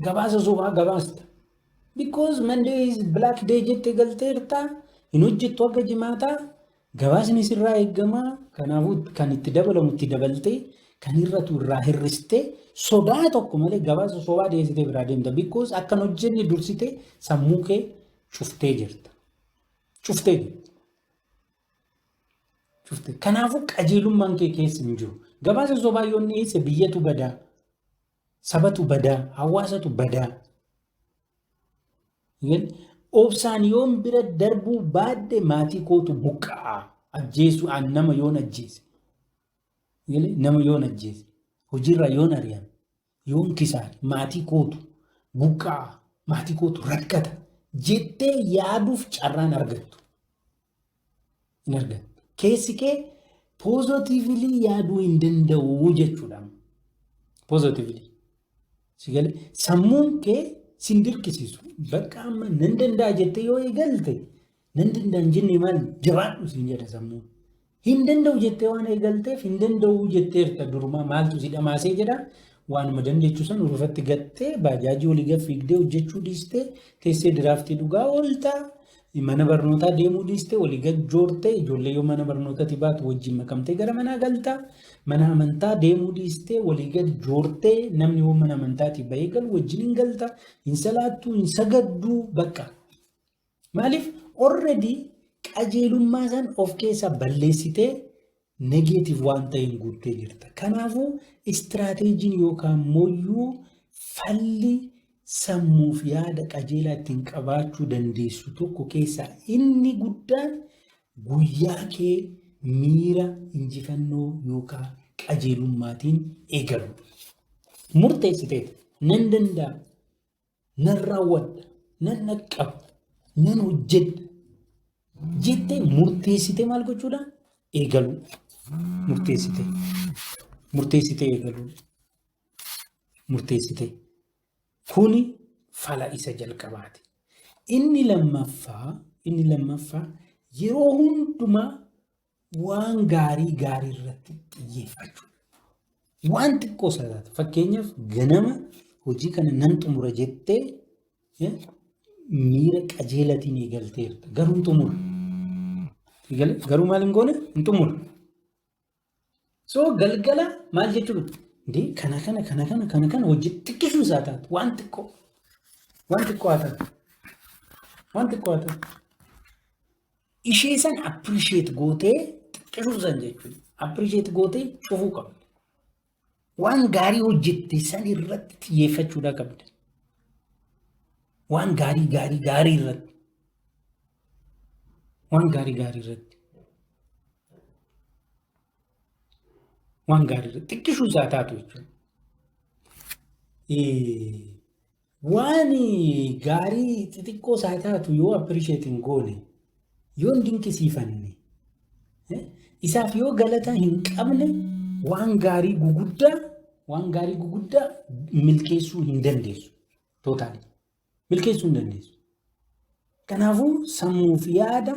Gabaasa sobaa gabaasta. Because Monday is black day jettee galteerta, hin hojjettu akka jimaataa, gabaasni sirraa eeggamaa. Kanaafuu kan itti dabalamu itti dabaltee, kan hir'atu irraa hir'istee, sodaa tokko malee gabaasa sobaa dhiyeessitee biraa deemta. Because akkan hojjenne dursitee sammuu kee cuftee jirta. Cuftee jirta. Cuftee. Kanaafuu qajeelummaan kee keessa hin jiru. Gabaasa sobaa yoo inni dhiyeesse biyyatu badaa, sabatu badaa, hawaasatu badaa. Obsaan yoon bira darbuu baadde maatii kootu buqqa'a. Ajjeesu an nama yoon ajjeese. Nama yoon ajjeese. Hojiirraa yoon ari'ame. Yoon kisaare maatii kootu buqqa'a. Maatii kootu rakkata. Jettee yaaduuf carraan argattu. Hin argattu. Keessi kee positively yaaduu hin danda'u jechuudha. Positively. Sigalee sammuun kee sin dirqisiisu. Bakka amma nan danda'a jettee yoo eegalte, nan danda'a hin jenne maal, jabaadhu siin jedha sammuun. Hin danda'u jettee waan eegalteef, hin danda'u jetteerta durumaa, maaltu si dhamaasee jedha. Waanuma dandeechu san urufatti gattee, baajaajii olii gad fiigdee hojjechuu dhiistee teessee diraaftii dhugaa ooltaa. Mana barnootaa deemuu dhiistee walii gad joortee ijoollee yoo mana barnootatti baatu wajjin makamtee gara manaa galtaa. Mana amantaa deemuu dhiistee walii gad joortee namni yoo mana amantaatii bahee galu wajjin hin galta. Hin salaattuu, hin sagadduu bakka. Maaliif already qajeelummaa san of keessaa balleessitee negative waan ta'een guuttee jirta. Kanaafuu istiraateejiin yookaan mooyyuu falli sammuuf yaada qajeelaa ittiin qabaachuu dandeessu tokko keessaa inni guddaan guyyaa kee miira injifannoo yookaan qajeelummaatiin eegalu. Murteessiteeta. Nan danda'a. Nan raawwadha. Nan dhaqqaba. Nan hojjedha. Jettee murteessitee maal gochuudha? Eegaluu. Murteessitee. Murteessitee eegaluu. Murteessitee. Kuni fala isa jalqabaati. Inni lammaffaa yeroo hundumaa waan gaarii gaarii irratti xiyyeeffachuu. Waan xiqqoo isa taate, fakkeenyaaf, ganama hojii kana nan xumura jettee miira qajeelatiin eegalteerta. Garuu hin xumurre. Garuu maal hin goone? Hin xumurre. So galgala maal jechuudha? Indee kana kana kana kana kana kana hojii xiqqishuu isaa taatu, waan xiqqoo. Waan xiqqoo haa taatu. Waan xiqqoo haa taatu. Ishee san appreciate gootee, xiqqishuu san jechuudha. Appreciate gootee cufuu qabda. Waan gaarii hojjette san irratti xiyyeeffachuudha qabda. Waan gaarii gaarii gaarii irratti. Waan gaarii gaarii irratti. Waan gaarii irratti xiqqishuu isaa taatu jechuudha. Waan gaarii xixiqqoo isaa taatu yoo appreciate hin goone, yoo hin dinqisiifanne, isaaf yoo galata hin qabne, waan gaarii guguddaa milkeessuu hin dandeessu. Totally. Milkeessuu hin dandeessu. Kanaafuu sammuu fi yaada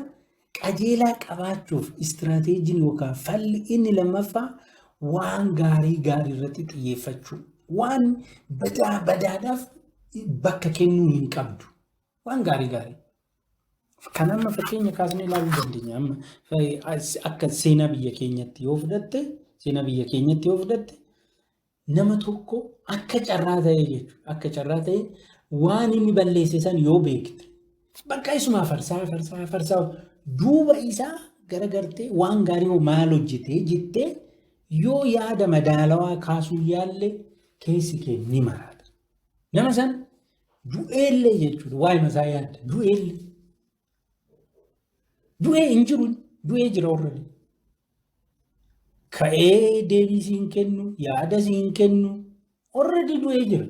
qajeelaa qabaachuuf istiraateejiin yookaan falli inni lammaffaa waan gaarii gaarii irratti xiyyeeffachuu. Waan badaa badaadhaaf bakka kennuu hin qabdu. Waan gaarii gaarii. Kan amma fakkeenya kaasnee ilaaluu dandeenya. Amma akka seenaa biyya keenyatti yoo fudhatte, seenaa biyya keenyatti yoo fudhatte, nama tokko akka carraa ta'e jechuudha. Akka carraa ta'e waan inni balleesse san yoo beekte, bakka isumaa farsaa farsaa farsaa duuba isaa garagartee waan gaarii hoo maal hojjetee jettee yoo yaada madaalawaa kaasuu yaalle, keessi kee ni maraata. Nama san du'eellee jechuudha, waa'ee masaa yaadda du'eellee. Du'ee hin jiru, du'ee jira already. Ka'ee deebii siin kennu, yaada siin kennu, already du'ee jira.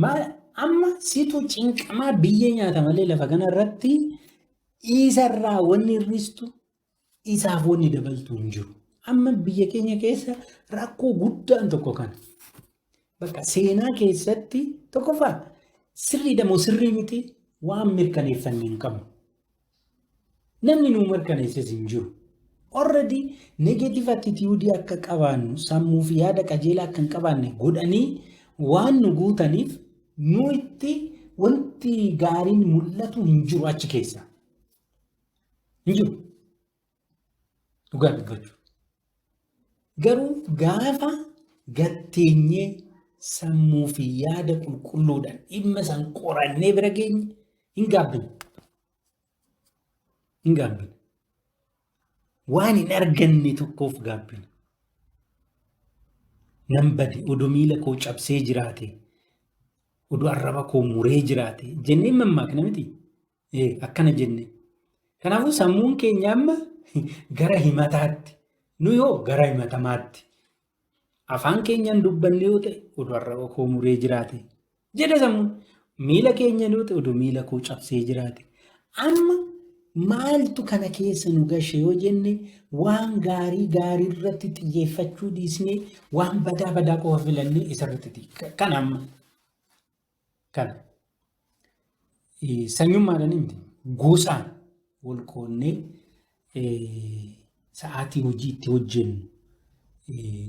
Maal amma situ cinqamaa biyyee nyaata malee lafa kanarratti isarraa wanni hir'istu, isaaf wanni dabaltu hin jiru. Amma biyya keenya keessa rakkoo guddaan tokko kana. Bakka seenaa keessatti tokkoffaa sirriidha moo sirrii miti waan mirkaneeffanne hin qabnu. Namni nuu mirkaneesses hin jiru. Already negative attitude akka qabaannu, sammuu fi yaada qajeelaa akka hin qabaanne godhanii waan nu guutaniif, nu itti wanti gaariin mul'atu hin jiru achi keessa. Hin jiru. Dhugaa dubbachuu. Garuu gaafa gatteenyee sammuu fi yaada qulqulluudhaan dhimma san qorannee bira geenye, hin gaabbinu. Hin gaabbinu. Waan hin arganne tokkoof gaabbina. Nan bade, odoo miila koo cabsee jiraate, odoo arraba koo muree jiraate jennee mammaakna miti. Akkana jenne. Kanaafuu sammuun keenya amma gara himataatti, nu yoo gara himatamaatti. Afaan keenyaan dubbanne yoo ta'e, odoo arraba koo muree jiraate jedha sammuun. Miila keenyaan yoo ta'e, odoo miila koo cabsee jiraate. Amma maaltu kana keessa nu gashe yoo jenne, waan gaarii gaarii irratti xiyyeeffachuu dhiisnee waan badaa badaa qofa filannee isarratti kana amma kana. Sanyummaadhaan miti, gosaan wal qoonnee sa'aatii hojii itti hojjennu,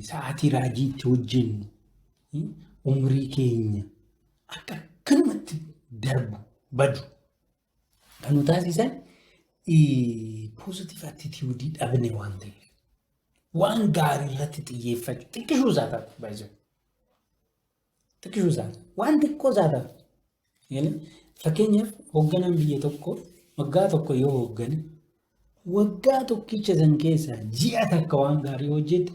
sa'aatii raajii itti hojjennu, umrii keenya akka akkanumatti darbu badu kan godhu. Kan nu taasisan positive attitude dhabne waan ta'eef. Waan gaarii irratti xiyyeeffachuu xiqqishuu isaa taatu baay'ee. Xiqqishuu isaa waan xiqqoo isaa taatu. Fakkeenyaaf, hoogganaan biyya tokko waggaa tokko yoo hooggane, waggaa tokkicha san keessa ji'a takka waan gaarii hojjete,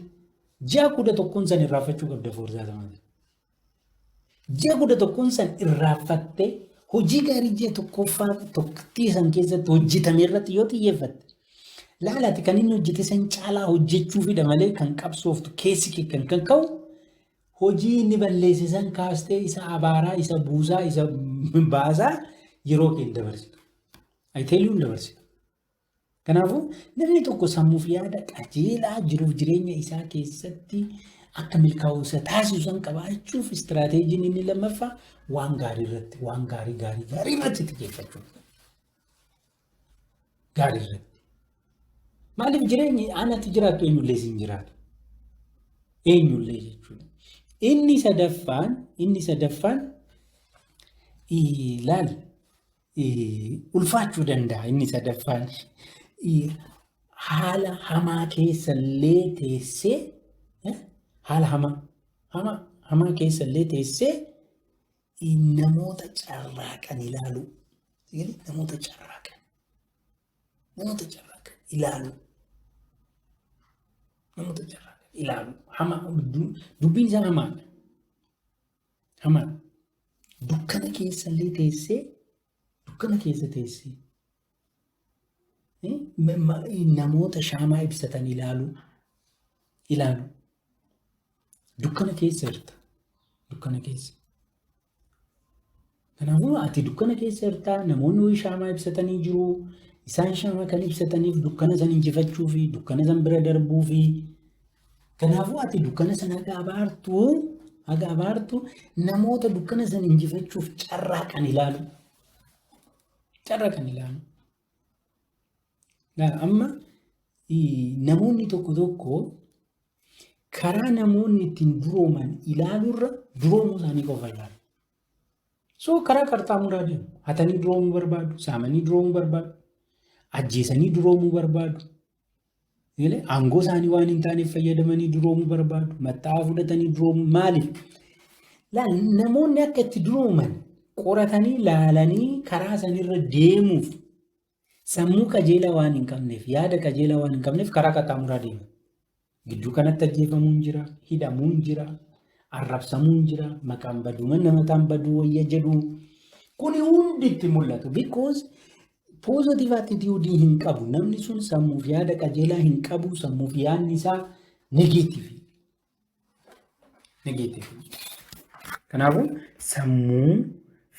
ji'a 11n san irraanfachuu qabda foorsaa samaati. Ji'a 11n san irraanfattee hojii gaarii ji'a tokkoffaa tokkittii san keessatti hojjetame irratti yoo xiyyeeffatte, laalaati kan inni hojjete san caalaa hojjechuufidha malee kan qabsooftu keessi kee kan ka'u hojii inni balleesse san kaastee isa abaaraa, isa buusaa, isa baasaa yeroo kee hin dabarsitu. I tell you, hin dabarsitu. Kanaafuu namni tokko sammuuf yaada qajeelaa jiruuf jireenya isaa keessatti akka milkaa'u isa taasisu san qabaachuuf istiraateejiin inni lammaffaa waan gaarii irratti, waan gaarii gaarii gaarii irratti xiyyeeffachuu. Gaarii irratti. Maaliif? Jireenyi anatti jiraattu eenyullee siin jiraatu. Eenyullee jechuudha. Inni sadaffaan ilaali, ulfaachuu danda'a inni sadaffaan. Haala hamaa keessallee teessee, haala hamaa hamaa hamaa keessallee teessee namoota carraaqan ilaalu. Namoota carraaqan. Namoota carraaqan ilaalu. Namoota carraaqan ilaalu. Hamaa, dubbiin isaa hamaadha. Hamaadha. Dukkana keessallee teessee, dukkana keessa teessee namoota shaamaa ibsatan ilaalu. Ilaalu. Dukkana keessa jirta. Dukkana keessa. Kanaafuu ati dukkana keessa jirta, namoonni wayii shaamaa ibsatanii jiru. Isaan shaamaa kan ibsataniif dukkana san injifachuu fi dukkana san bira darbuu fi kanaafuu ati dukkana san haga abaartu namoota dukkana san injifachuuf carraaqan ilaalu. Carraaqan ilaalu. Amma namoonni tokko tokko karaa namoonni ittiin durooman ilaaluurra duroomuu isaanii qofa ilaalu. So karaa qaxxaamuraa deemu. Hatanii duroomuu barbaadu, saamanii duroomuu barbaadu, ajjeesanii duroomuu barbaadu. Aangoo isaanii waan hin taaneef fayyadamanii duroomuu barbaadu, matta'aa fudhatanii duroomuu maaliif? Laal, namoonni akka itti durooman qoratanii laalanii karaa sanirra deemuuf sammuu qajeelaa waan hin qabneef, yaada qajeelaa waan hin qabneef karaa qaxxaamuraa deemu. Gidduu kanatti ajjeefamuun jira, hidhamuun jira, arrabsamuun jira, maqaan baduu manna mataan baduu wayya jedhu. Kuni hundi itti mul'atu. Because positive attitude hin qabu. Namni sun sammuuf yaada qajeelaa hin qabu. Sammuuf yaadni isaa negative. Negative. Kanaafuu sammuu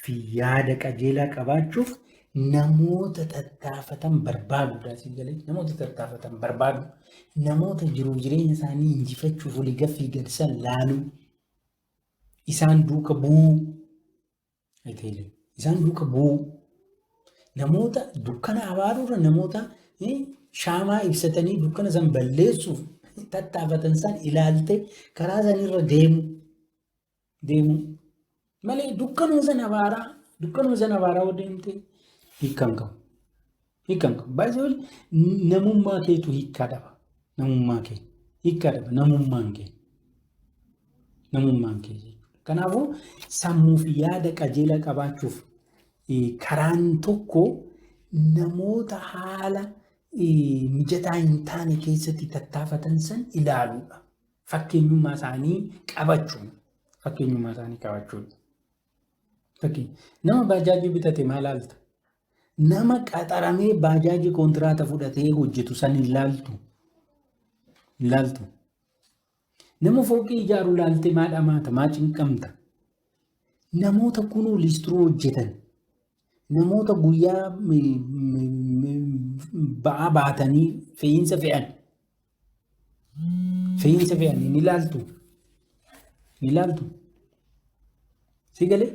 fi yaada qajeelaa qabaachuuf namoota tattaafatan barbaaduudha. Asii galee namoota tattaafatan barbaadu. Namoota jiruuf jireenya isaanii injifachuuf olii gaffii gad san laaluu. Isaan duuka bu'uu. Isaan duuka bu'uu. Namoota dukkana abaaruurra namoota shaamaa ibsatanii dukkana san balleessuuf tattaafatan san ilaalte karaa sanirra deemu. Deemu. Malee dukkanuma sana abaaraa yoo deemte hiikka hin qabu. Hiikka hin qabu. Baay'ee namummaa keetu hiikkaa dhaba. Namummaa kee hiikkaa dhaba. Namummaan kee. Namummaan kee jechuudha. Kanaafuu sammuu fi yaada qajeelaa qabaachuuf karaan tokko namoota haala mijataa hin taane keessatti tattaafatan san ilaaluudha. Fakkeenyummaa isaanii qabachuun. Fakkeenyummaa isaanii qabachuudha. Fakkeenya nama baajaajii bitate maal laalta? Nama qaxaramee baajaajii kontiraata fudhatee hojjetu san hin laaltu. Hin laaltu. Nama fooqii ijaaru laaltee maa dhamaata? Maa cinqamta? Namoota kunuu liistiroo hojjetan. Namoota guyyaa ba'aa baatanii fe'iinsa fe'an. Fe'iinsa fe'an ni ilaaltu. Ni ilaaltu. Si galee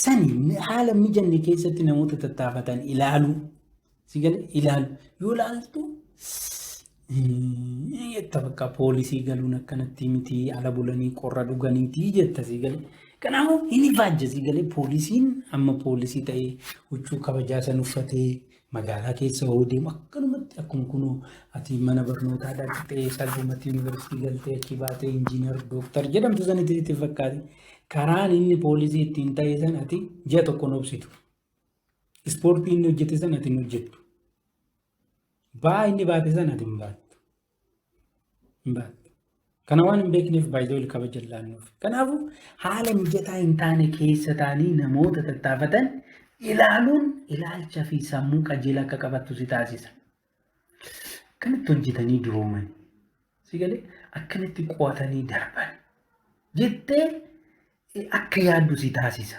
sani haala mijanne keessatti namoota tattaafatan ilaalu. Si galee ilaalu. Yoo ilaaltu jetta, bakka poolisii galuun akkanatti miti, ala bulanii qorra dhuganiitii jetta, si galee. Kanaafuu hin ifaajjasii galee poolisiin amma poolisii ta'ee huccuu kabajaa san uffatee magaalaa keessa hoo deemu akkanumatti akkuma kunoo ati mana barnootaa dhaqxee salphumatti yuunivarsiitii galtee achi baatee injiinar dooktar jedhamtu sanitti sitti fakkaate. Karaan inni poolisii ittiin ta'e san ati ji'a tokko hin obsitu. Ispoortii inni hojjete san ati hin hojjettu. Ba'aa inni baate san ati hin baattu. Hin baattu. Kana waan hin beekneef baay'ee wal kabaja laannuuf. Kanaafuu haala mijataa hin taane keessa taanii namoota tattaafatan ilaaluun ilaalcha fi sammuu qajeelaa akka qabattu si taasisa. Akkanatti hojjetanii durooman. Si galee akkanatti qo'atanii darban. Jettee akka yaaddu si taasisa.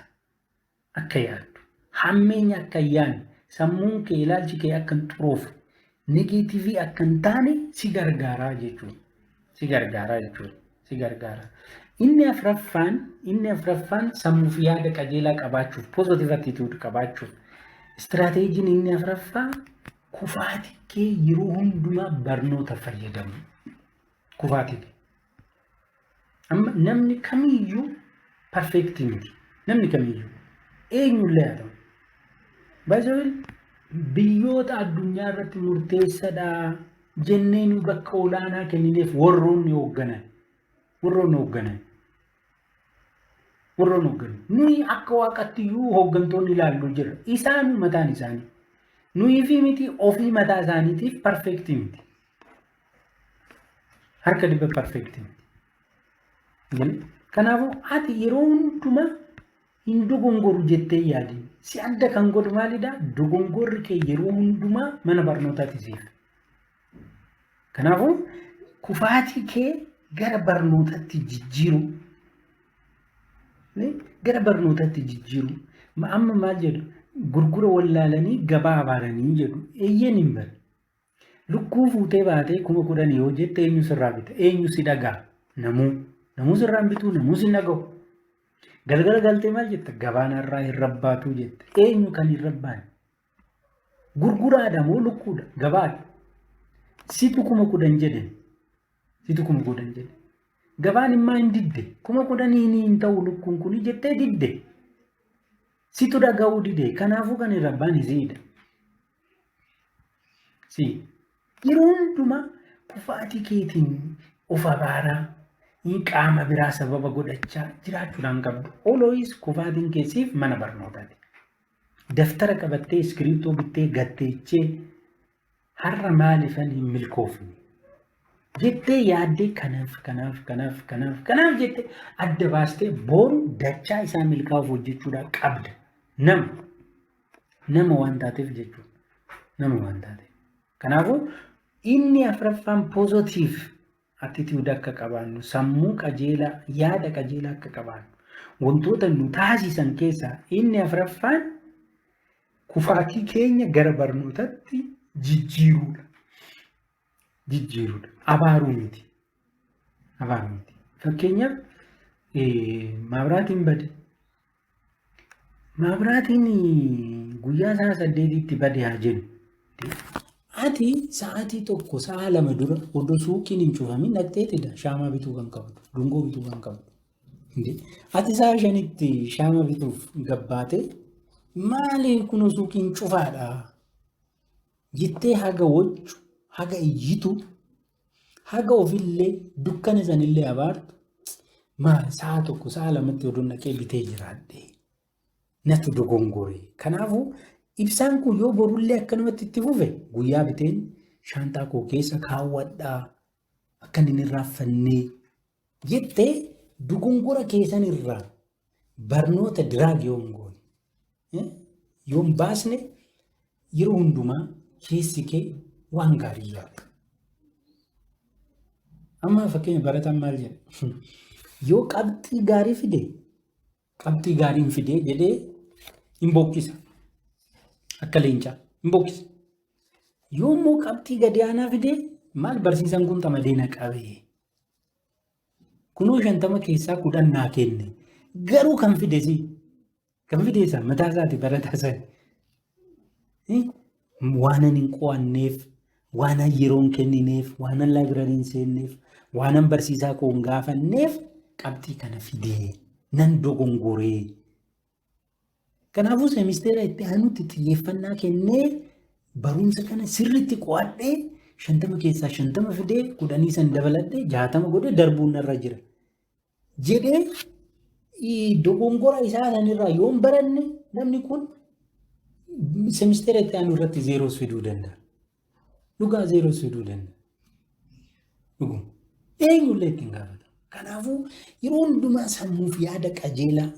Akka yaaddu. Hammeenya akka hin yaadne, sammuun kee ilaalchi kee akka hin xuroofne, negative akka hin taane si gargaaraa jechuudha. Si gargaaraa jechuudha. Si gargaara. Inni afraffaan sammuu fi yaada qajeelaa qabaachuuf, positive attitude qabaachuuf, istiraateejiin inni afraffaa kufaatii kee yeroo hundumaa barnoota fayyadamu. Kufaatii kee. Amma namni kamiyyuu perfect miti. Namni kamiyyuu. Eenyullee haa ta'u. Baay'ee biyyoota addunyaa irratti murteessadha jennee nu bakka olaanaa kennineef warroonni hoogganan. Warroonni hoogganan. Warroonni hoogganan. Nuyi akka waaqatti iyyuu hooggantoonni ilaallu jira. Isaan mataan isaanii. Nuyi fi miti ofii mataa isaaniitiif perfect miti. Harka 100 perfect miti. Kanaafuu ati yeroo hundumaa hin dogongoru jettee yaadin. Si adda kan godhu maalidha? Dogongorri kee yeroo hundumaa mana barnootaati siif. Kanaafuu kufaatii kee gara barnootatti jijjiiru. Gara barnootatti jijjiiru. Amma maal jedhu? Gurgura wallaalanii gabaa abaaranii jedhu. Eeyyeen hin bare. Lukkuu fuutee baatee 10,000 yoo jette eenyu sirraa bita? Eenyu si dhagaa? Namuu. Namuu sirraa hin bituu, namuu si dhaga'u. Galgala galtee maal jetta? Gabaan har'aa hin rabbaatuu jette. Eenyu kan hin rabbaane? Gurguraadha moo lukkuudha? Gabaadha. Situ 10,000 jedhe. Situ 10,000 jedhe. Gabaan immaa hin didde. 10,000 hin ta'u lukkuun kuni jettee didde. Situ dhaga'uu dide. Kanaafuu kan hin rabbaane siidha. Si yeroo hundumaa kufaatii keetiin of abaaraa qaama biraa sababa godhachaa jiraachuudhaan qabdu. Always kufaatiin keessiif mana barnootaati. Daftara qabattee iskiriiptoo bittee gatteechee har'a maaliifan hin milkoofne jettee yaaddee kanaaf kanaaf kanaaf kanaaf kanaaf jettee adda baastee boru dachaa isaa milkaa'uuf hojjechuudhaan qabda. Nama waan taateef jechuudha. Nama waan taateef. Kanaafuu inni afraffaan positive attitude akka qabaannu, sammuu qajeelaa, yaada qajeelaa akka qabaannu wantoota nu taasisan keessaa inni afraffaan kufaatii keenya gara barnootatti jijjiiruudha. Jijjiiruudha. Abaaruu miti. Abaaruu miti. Fakkeenyaaf maabiraatiin bade. Maabiraatiin guyyaa sa'a 8tti bade haa jennu. Ati sa'aatii 1 sa'a 2 dura odoo suuqiin hin cufamin dhaqxeetidha shaamaa bituu kan qabdu, dungoo bituu kan qabdu. Ati sa'a 5tti shaama bituuf gabbaate maali kun suuqiin cufaadha jettee haga waccu, haga iyyitu, haga ofillee dukkana sanillee abaartu maal sa'a 1 sa'a 2tti odoo naqee bitee jiraadhe natu dogongore. Kanaafuu ibsaan kun yoo borullee akkanumatti itti fufe guyyaa biteen shaantaa koo keessa kaawwadhaa akka inni hin irraanfannee jettee dogongora keessan irraa barnoota diraag yoon goone yoon baasne yeroo hundumaa keessi kee waan gaarii yaada. Amma fakkeenya barataan maal jedha? Yoo qabxii gaarii fide qabxii gaariin fidee jedhee hin bokkisa. Akka leencaa hin bokkisa. Yoo immoo qabxii gadi aanaa fidee maal barsiisan kun xamadee na qabee. Kunoo 50 keessaa 10 naa kenne. Garuu kan fide si. Kan fide isa mataa isaati barataa isaa. Waanan hin qo'anneef, waanan yeroo hin kennineef, waanan library hin seenneef, waanan barsiisaa koo hin gaafanneef qabxii kana fidee Nan dogongoree. Kanaafuu seemisteera itti aanutti xiyyeeffannaa kennee barumsa kana sirriitti qo'adhee 50 keessaa 50 fidee 10 san dabaladhee 60 godhee darbuun narra jira. Jedhee dogongora isaa sanirraa yoon baranne, namni kun seemisteera itti aanu irratti zeeroos fiduu danda'a. Dhugaa zeeroos fiduu danda'a. Dhuguma. Eenyullee ittiin gaafata. Kanaafuu yeroo hundumaa sammuuf yaada qajeelaa,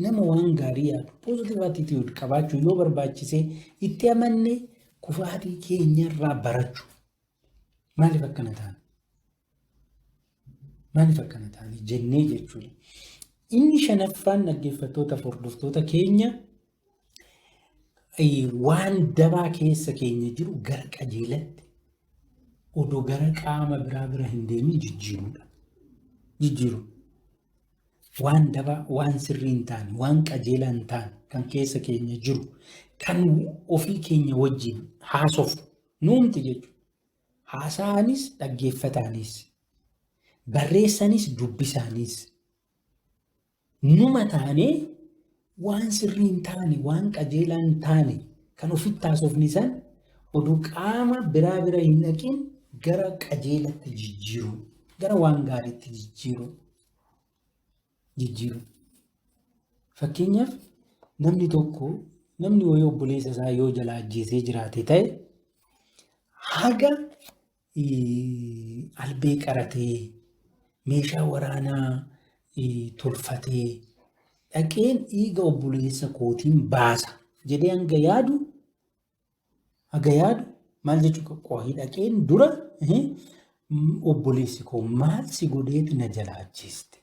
nama waan gaarii yaadu, positive attitude qabaachuu yoo barbaachise, itti amanne kufaatii keenyarraa barachuu. Maaliif akkana taane? Maaliif akkana taane jennee jechuudha. Inni shanaffaan, dhaggeeffattoota, hordoftoota keenya, waan dabaa keessa keenya jiru gara qajeelatti odoo gara qaama biraa bira hin deemin jijjiiruudha. Jijjiiruu. Waan dabaa, waan sirrii hin taane, waan qajeelaa hin taane kan keessa keenya jiru, kan ofii keenya wajjin haasofnu nuumti jechuudha. Haasa'anis dhaggeeffataanis, barreessanis dubbisaanis numa taanee waan sirrii hin taane, waan qajeelaa hin taane kan ofitti haasofni san oduu qaama biraa bira hin dhaqin gara qajeelatti jijjiiruu, gara waan gaariitti jijjiiruu. Jijjiiruu. Fakkeenyaaf, namni tokko, namni wayii obboleessa isaa yoo jalaa ajjeesee jiraate ta'e, haga albee qaratee meeshaa waraanaa tolfatee dhaqeen dhiiga obboleessa kootiin baasa jedhee hanga yaadu maal jechuu qohii dhaqeen dura, obboleessi koo maal si godheeti na jalaa ajjeeste?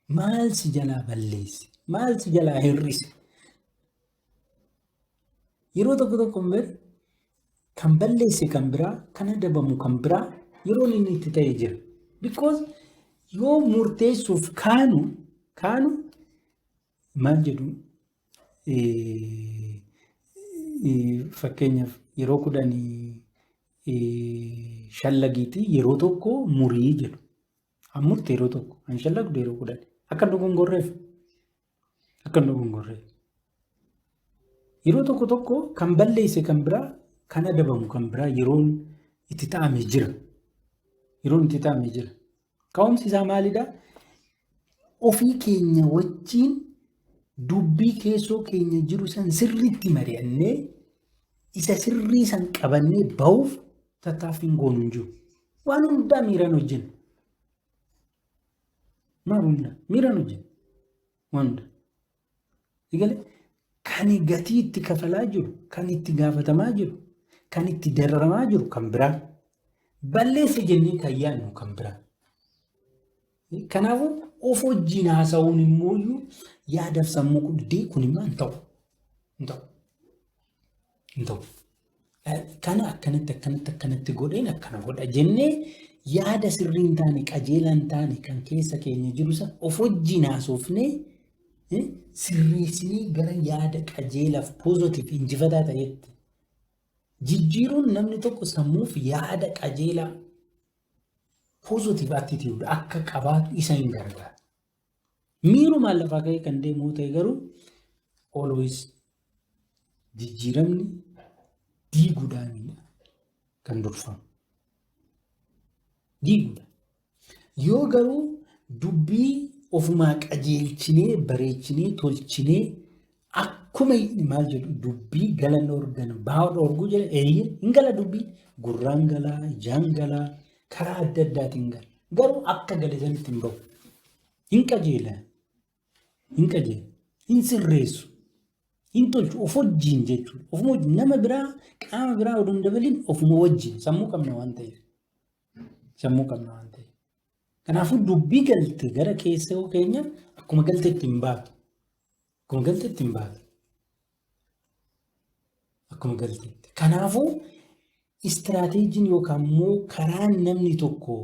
Maal si jalaa balleesse? Maal si jalaa hir'ise? Yeroo tokko tokko kan balleesse kan biraa, kan adabamu kan biraa yeroon inni itti ta'e jira. Because yoo murteessuuf kaanu maal jedhu, fakkeenyaaf yeroo 10 shallagiitii yeroo tokko murii jedhu. An murte yeroo tokko, an shallagdu yeroo 10. Akka hin dogongorreef. Akka hin dogongorreef. Yeroo tokko tokko kan balleesse kan biraa, kan adabamu kan biraa yeroon itti ta'ame jira. Yeroon itti ta'ame jira. Ka'umsi isaa maalidhaa? Ofii keenya wajjin dubbii keessoo keenya jiru san sirriitti mari'annee isa sirrii san qabannee bahuuf tattaaffiin goonu hin jiru. Waan hundaa miiraan hojjenna. Maal hunda miiraan hojjenna. Waan hunda. Egalee kan gatii itti kafalaa jiru, kan itti gaafatamaa jiru, kan itti dararamaa jiru kan biraa. Balleessa jennee kan yaadnu kan biraa. Kanaafuu of wajjin haasa'uun immoo yaadaaf sammuu guddee kun immoo hin ta'u. Hin ta'u. Hin ta'u. Kana akkanatti akkanatti akkanatti godheen akkana godha jennee yaada sirrii hin taane, qajeelaa hin taane kan keessa keenya jiru sana of wajjin haasofnee sirreessinee gara yaada qajeelaaf positive injifataa ta'etti jijjiiruun namni tokko sammuuf yaada qajeelaa, positive attitude akka qabaatu isa hin gargaara. Miirumaan lafaa ka'ee kan deemu ta'e garuu always jijjiiramni diiguudhaanidha kan durfamu. Diiguudha. Yoo garuu dubbii ofumaa qajeelchinee, bareechinee, tolchinee, akkuma maal jedhu, dubbii galan organ ba'a dhorguu jedha, eeyyee hin gala, dubbii gurraan galaa, ijaan galaa, karaa adda addaatiin gala. Garuu akka gale sanitti hin bahu. Hin qajeela. Hin qajeela. Hin sirreessu. Hin tolchu of wajjin jechuudha. Ofuma wajjin, nama biraa, qaama biraa odoo hin dabalin, ofuma wajjin sammuu qabna waan ta'eef. Sammuu qabna waan ta'eef. Kanaafuu dubbii galte gara keessa keenya akkuma galtetti hin baatu. Akkuma galtetti hin baatu. Akkuma galtetti. Kanaafuu istiraateejiin yookaan immoo karaan namni tokko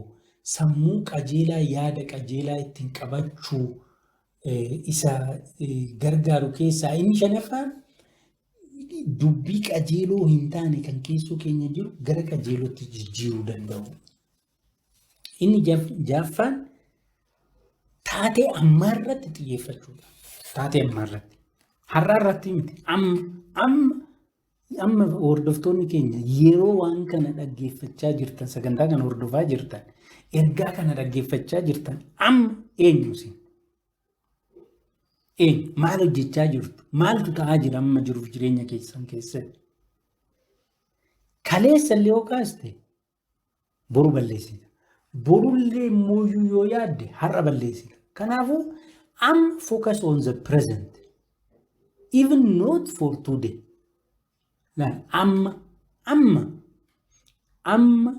sammuu qajeelaa, yaada qajeelaa ittiin qabachuu isa gargaaru keessaa inni shanaffaan dubbii qajeeloo hin taane kan keessoo keenya jiru gara qajeelootti jijjiiruu danda'u. Inni ja'affaan Taatee ammaa irratti xiyyeeffachuudha. Taatee ammaa irratti. Har'a irratti miti. Amma amma amma hordoftoonni keenya yeroo waan kana dhaggeeffachaa jirtan, sagantaa kana hordofaa jirtan, ergaa kana dhaggeeffachaa jirtan, amma eenyu isin? Eenyu? Maal hojjechaa jirtu? Maaltu ta'aa jira amma jiruuf jireenya keessan keessatti? Kaleessa illee yoo kaaste boru balleessita. Borullee immoo yoo yaadde har'a balleessita. Kanaafuu amma focus on the present. Even not for today. Amma amma amma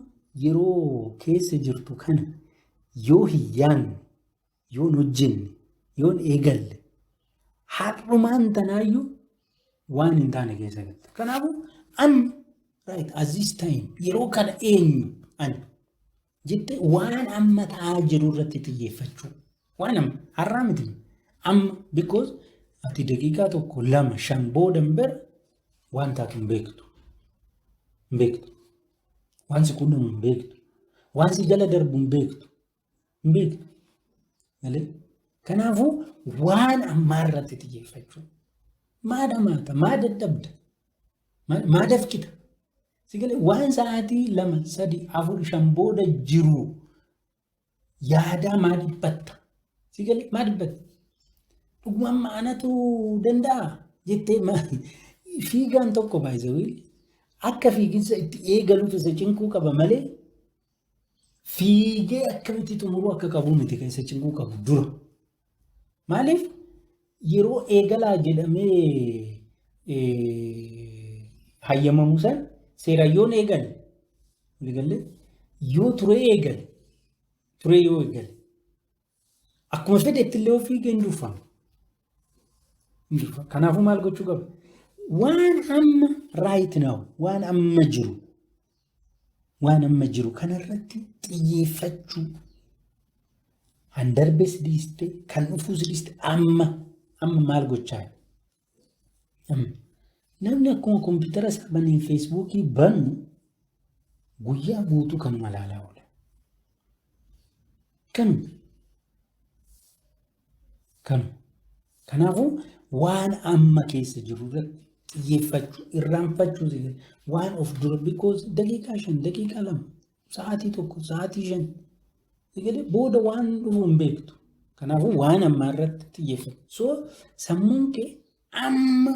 yeroo keessa jirtu kana yoo hin yaadne, yoo hin hojjenne, yoo hin eegalle, har'umaan tanaayyuu waan hin taane keessa galta. Kanaafuu amma right at this time, yeroo kana eenyu ani jettee waan amma ta'aa jiru irratti xiyyeeffachuu. Waan amma, har'aa miti, amma, because ati daqiiqaa 1, 2, 5 booda hin bira waan taatu hin beektu. Hin beektu. Waan si quunnamu hin beektu. Waan si jala darbu hin beektu. Hin beektu. Malee kanaafuu waan ammaa irratti xiyyeeffachuu. Maa dhamaata? Maa dadhabda? Maa dafqita? Si galee, waan sa'aatii 2, 3, 4, 5 booda jiru yaadaa maa dhiphatta? Si galee, maa dhiphatta? Dhugumaan anatu danda'a jettee fiigaan tokko baay'isawii akka fiiginsa itti eegalutu isa cinquu qaba malee fiigee akkamitti xumuruu akka qabu miti kan isa cinquu qabu dura. Maaliif yeroo eegalaa jedhamee hayyamamu san seeraan yoon eegale, waliigallee yoo turee eegale, turee yoo eegale, akkuma fedhetti illee yoo fiigee hin durfamu. Kanaafuu maal gochuu qaba? Waan amma right now, waan amma jiru, waan amma jiru kanarratti xiyyeeffachuu. Kan darbes dhiiste, kan dhufuus dhiiste, amma amma maal gochaa jira? Namni akkuma kompiitara isaa banee Feesbuukii banu guyyaa guutuu kanuma ilaalaa oola. Kanuma. Kanuma. Kanaafuu waan amma keessa jiru irratti xiyyeeffachuu, irraanfachuu, waan of dura, because daqiiqaa 5, daqiiqaa 2, sa'aatii 1, sa'aatii 5 booda waan dhufu hin beektu. Kanaafuu waan ammaa irratti xiyyeeffatu. So sammuun kee amma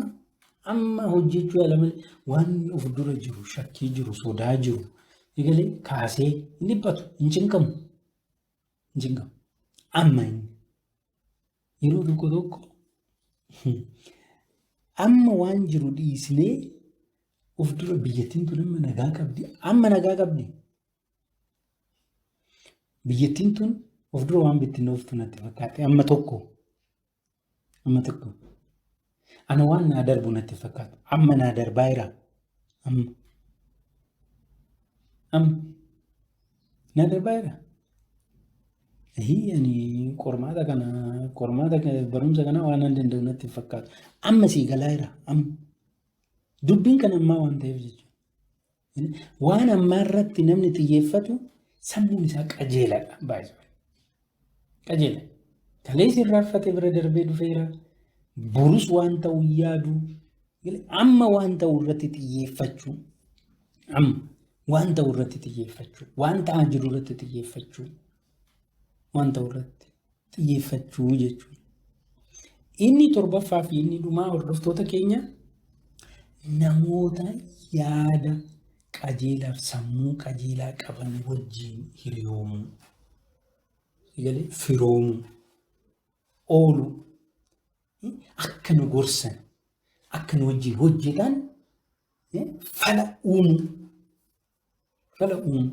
amma hojjechuu yaala malee waan of dura jiru, shakkii jiru, sodaa jiru egalee kaasee hin dhiphatu, hin cinqamu. Hin cinqamu. Amma inni yeroo tokko tokko amma waan jiru dhiisnee of dura biyyattiin tun amma nagaa qabdi. Amma nagaa qabdi. Biyyattiin tun of dura waan bittinnooftu natti fakkaate amma tokko. Amma tokko. Ana waan naa darbu natti fakkaatu. Amma naa darbaa jira. Amma. Amma. Naa darbaa jira. Ani qormaata kana, qormaata barumsa kana waan an danda'u natti fakkaatu. Amma sii galaa jira. Amma. Dubbiin kan ammaa waan ta'eef jechuudha. Waan ammaa irratti namni xiyyeeffatu sammuun isaa qajeeladha. Baay'ee. Qajeela. Kaleessa irraanfatee bira darbee dhufeera. Borus waan ta'u yaadu. Amma waan ta'u irratti xiyyeeffachuu. Amma waan ta'u irratti xiyyeeffachuu. Waan ta'aa jiru irratti xiyyeeffachuu. Waan ta'u irratti xiyyeeffachuu jechuudha. Inni torbaffaa fi inni dhumaa, hordoftoota keenya, namoota yaada qajeelaaf sammuu qajeelaa qaban wajjin hiriyoomuu. Egalee firoomuu. Ooluu. Akka nu gorsan, akka nu wajjin hojjetan fala uumuu. Fala uumuu.